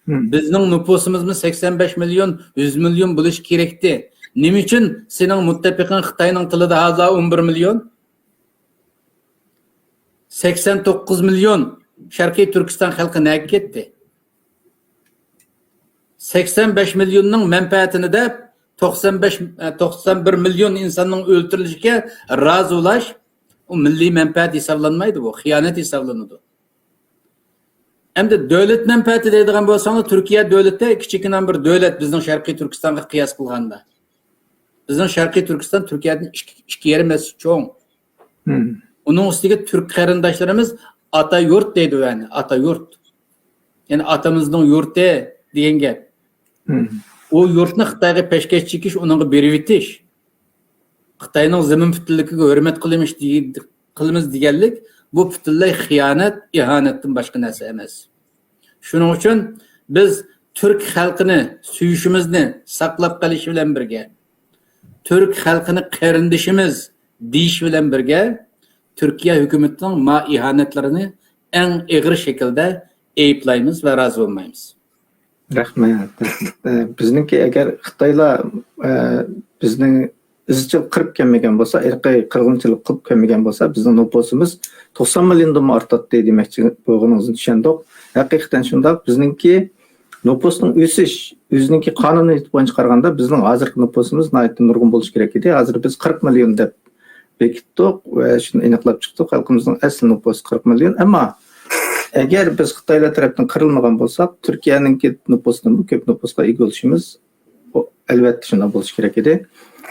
بىزنىڭ نوپۇسىمىزمۇ سەكسەن بەش مىليون، يۈز مىليون بولۇشى كېرەكتى. نېمە ئۈچۈن سېنىڭ مۇتتەپىقىڭ خىتاينىڭ تىلىدا ھازىر ئون بىر مىليون؟ سەكسەن توققۇز مىليون شەرقىي تۈركىستان خەلقى نەگە كەتتى؟ سەكسەن بەش مىليوننىڭ مەنپەئەتىنى دەپ، توقسان بەش، توقسان بىر مىليون ئىنساننىڭ ئۆلتۈرۈلۈشىگە رازى بولاش، ئۇ مىللىي مەنپەئەت ھېسابلانمايدۇ، بۇ خىيانەت ھېسابلىنىدۇ. ئەمدى دۆلەت مەنپەئەتى دەيدىغان بولساڭلار، تۈركىيە دۆلىتى كىچىككىنە بىر دۆلەت بىزنىڭ شەرقىي تۈركىستانغا قىياس قىلغاندا. بىزنىڭ شەرقىي تۈركىستان تۈركىيەدىن ئىككى، ئىككى يېرىم ھەسسە چوڭ. مم. ئۇنىڭ ئۈستىگە تۈرك قېرىنداشلىرىمىز ئاتا يۇرت دەيدۇ، يەنى ئاتا يۇرت. يەنى ئاتىمىزنىڭ يۇرتى دېگەن گەپ. مم. ئۇ يۇرتنى خىتايغا پەشكەش چېكىش، ئۇنىڭغا بېرىۋېتىش، خىتاينىڭ زېمىن پۈتۈنلۈكىگە ھۆرمەت قىلمىش دېگەن، قىلىمىز دېگەنلىك، بۇ پۈتۈنلەي خىيانەت، ئىھانەتتىن باشقا نەرسە ئەمەس. شۇنىڭ ئۈچۈن بىز تۈرك خەلقىنى سۆيۈشىمىزنى ساقلاپ قېلىش بىلەن بىرگە، تۈرك خەلقىنى قېرىندىشىمىز دېيىش بىلەن بىرگە، تۈركىيە ھۆكۈمىتىنىڭ ما ئىھانەتلىرىنى ئەڭ ئېغىر شەكىلدە ئەيىبلەيمىز ۋە رازى بولمايمىز. رەھمەت، رەھمەت. ئە، بىزنىڭكى ئەگەر خىتايلار، ئە، بىزنى ئىزچىل قىرىپ كەلمىگەن بولسا، ئىرقىي قىرغىنچىلىق قىلىپ كەلمىگەن بولسا، بىزنىڭ نوپۇسىمىز توقسان مىليوندىنمۇ ئارتاتتى دېمەكچى بولغىنىڭىزنى چۈشەندۇق. ھەقىقەتەن شۇنداق. بىزنىڭكى نوپۇسنىڭ ئۆسۈش، ئۆزىنىڭكى قانۇنىيىتى بويىچە قارىغاندا، بىزنىڭ ھازىرقى نوپۇسىمىز ناھايىتى نۇرغۇن بولۇشى كېرەك ئىدى. ھازىر بىز قىرىق مىليون دەپ بېكىتتۇق ۋە شۇنى ئېنىقلاپ چىقتۇق. خەلقىمىزنىڭ ئەسلى نوپۇسى قىرىق مىليون. ئەمما ئەگەر بىز خىتايلار تەرەپتىن قىرىلمىغان بولساق، تۈركىيەنىڭكى نوپۇسىدىنمۇ كۆپ نوپۇسقا ئىگە بولۇشىمىز، ئەلۋەتتە، شۇنداق بولۇشى كېرەك ئىدى.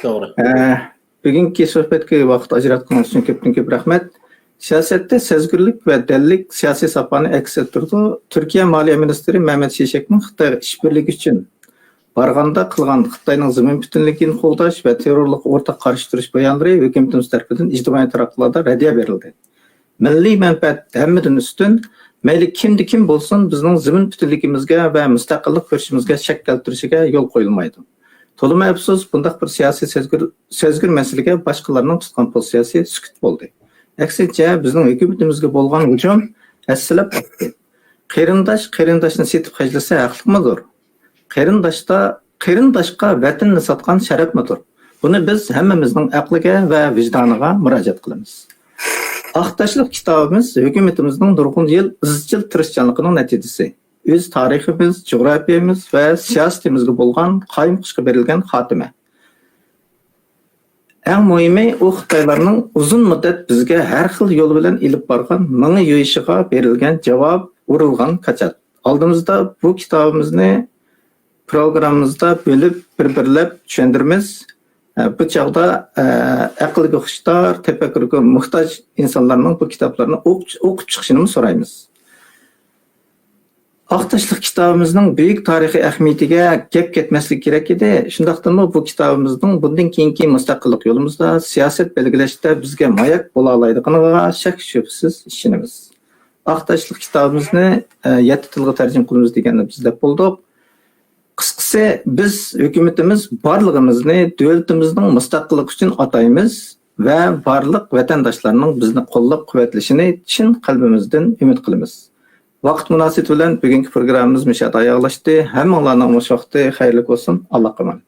توغرا. ئە، بۈگۈنكى سۆھبەتكە ۋاقىت ئاجراتقىنىڭىز ئۈچۈن كۆپتىن كۆپ رەھمەت. سىياسەتتە سەزگۈرلۈك ۋە دەللىك سىياسىي ساپانى ئەكس ئەتتۈرىدۇ. تۈركىيە مالىيە مىنىستىرى مەمەت شىشەكنىڭ خىتايغا ئىشبىرلىكى ئۈچۈن بارغاندا قىلغان خىتاينىڭ زېمىن پۈتۈنلۈكىنى قوغداش ۋە تېررورلۇققا ئورتاق قارشى تۇرۇش بايانلىرى ھۆكۈمىتىمىز تەرىپىدىن ئىجتىمائىي تاراتقۇلاردا رەددىيە بېرىلدى. مىللىي مەنپەئەت ھەممىدىن ئۈستۈن، مەيلى كىمدە كىم بولسۇن، بىزنىڭ زېمىن پۈتۈنلۈكىمىزگە ۋە مۇستەقىللىق كۈرىشىمىزگە شەك كەلتۈرۈشىگە يول قويۇلمايدۇ. تولىمۇ ئەپسۇس، بۇنداق بىر سىياسىي سەزگۈر، سەزگۈر مەسىلىگە باشقىلارنىڭ تۇتقان پوزىتسىيەسى سۈكۈت بولدى. ئەكسىنچە، بىزنىڭ ھۆكۈمىتىمىزگە بولغان ھۇجۇم ھەسسىلەپ ئاشتى. قېرىنداش قېرىنداشنى سېتىپ خەجلىسە ھەقلىقمىدۇر؟ قېرىنداشتا، قېرىنداشقا ۋەتىنىنى ساتقان شەرەپمىدۇر؟ بۇنى بىز ھەممىمىزنىڭ ئەقلىگە ۋە ۋىجدانىغا مۇراجىئەت قىلىمىز. ئاق تاشلىق كىتابىمىز ھۆكۈمىتىمىزنىڭ نۇرغۇن يىل ئىزچىل تىرىشچانلىقىنىڭ نەتىجىسى. ئۆز تارىخىمىز، جۇغراپىيەمىز ۋە سىياسىتىمىزگە بولغان قايمۇقۇشقا بېرىلگەن خاتىمە. ئەڭ مۇھىمى، ئۇ خىتايلارنىڭ ئۇزۇن مۇددەت بىزگە ھەر خىل يول بىلەن ئېلىپ بارغان مېڭە يۇيۇشىغا بېرىلگەن جاۋاب، ئۇرۇلغان كاچات. ئالدىمىزدا بۇ كىتابىمىزنى پروگراممىمىزدا بۆلۈپ، بىر-بىرلەپ چۈشەندۈرىمىز. ئە، بۇ چاغدا، ئە، ئەقىلگە خۇشتار، تەپەككۇرغا موھتاج ئىنسانلارنىڭ بۇ كىتابلارنى ئوقۇپ، ئوقۇپ چىقىشىنىمۇ سورايمىز. ئاق تاشلىق كىتابىمىزنىڭ بۈيۈك تارىخىي ئەھمىيىتىگە گەپ كەتمەسلىكى كېرەك ئىدى. شۇنداقتىمۇ بۇ كىتابىمىزنىڭ بۇندىن كېيىنكى مۇستەقىللىق يولىمىزدا سىياسەت بەلگىلەشتە بىزگە ماياك بولالايدىغىنىغا شەك-شۈبھىسىز ئىشىنىمىز. ئاق تاشلىق كىتابىمىزنى، ئە، يەتتە تىلغا تەرجىمە قىلىمىز دېگەننى بىز دەپ بولدۇق. قىسقىسى، بىز ھۆكۈمىتىمىز بارلىقىمىزنى دۆلىتىمىزنىڭ مۇستەقىللىقى ئۈچۈن ئاتايمىز ۋە بارلىق ۋەتەنداشلارنىڭ بىزنى قوللاپ-قۇۋۋەتلىشىنى چىن قەلبىمىزدىن ئۈمىد قىلىمىز. ۋاقىت مۇناسىۋىتى بىلەن بۈگۈنكى پروگراممىمىز مۇشۇ يەردە ئاياغلاشتى. ھەممىڭلارنىڭ مۇشۇ ۋاقتى خەيرلىك بولسۇن. ئاللاغا ئامانەت.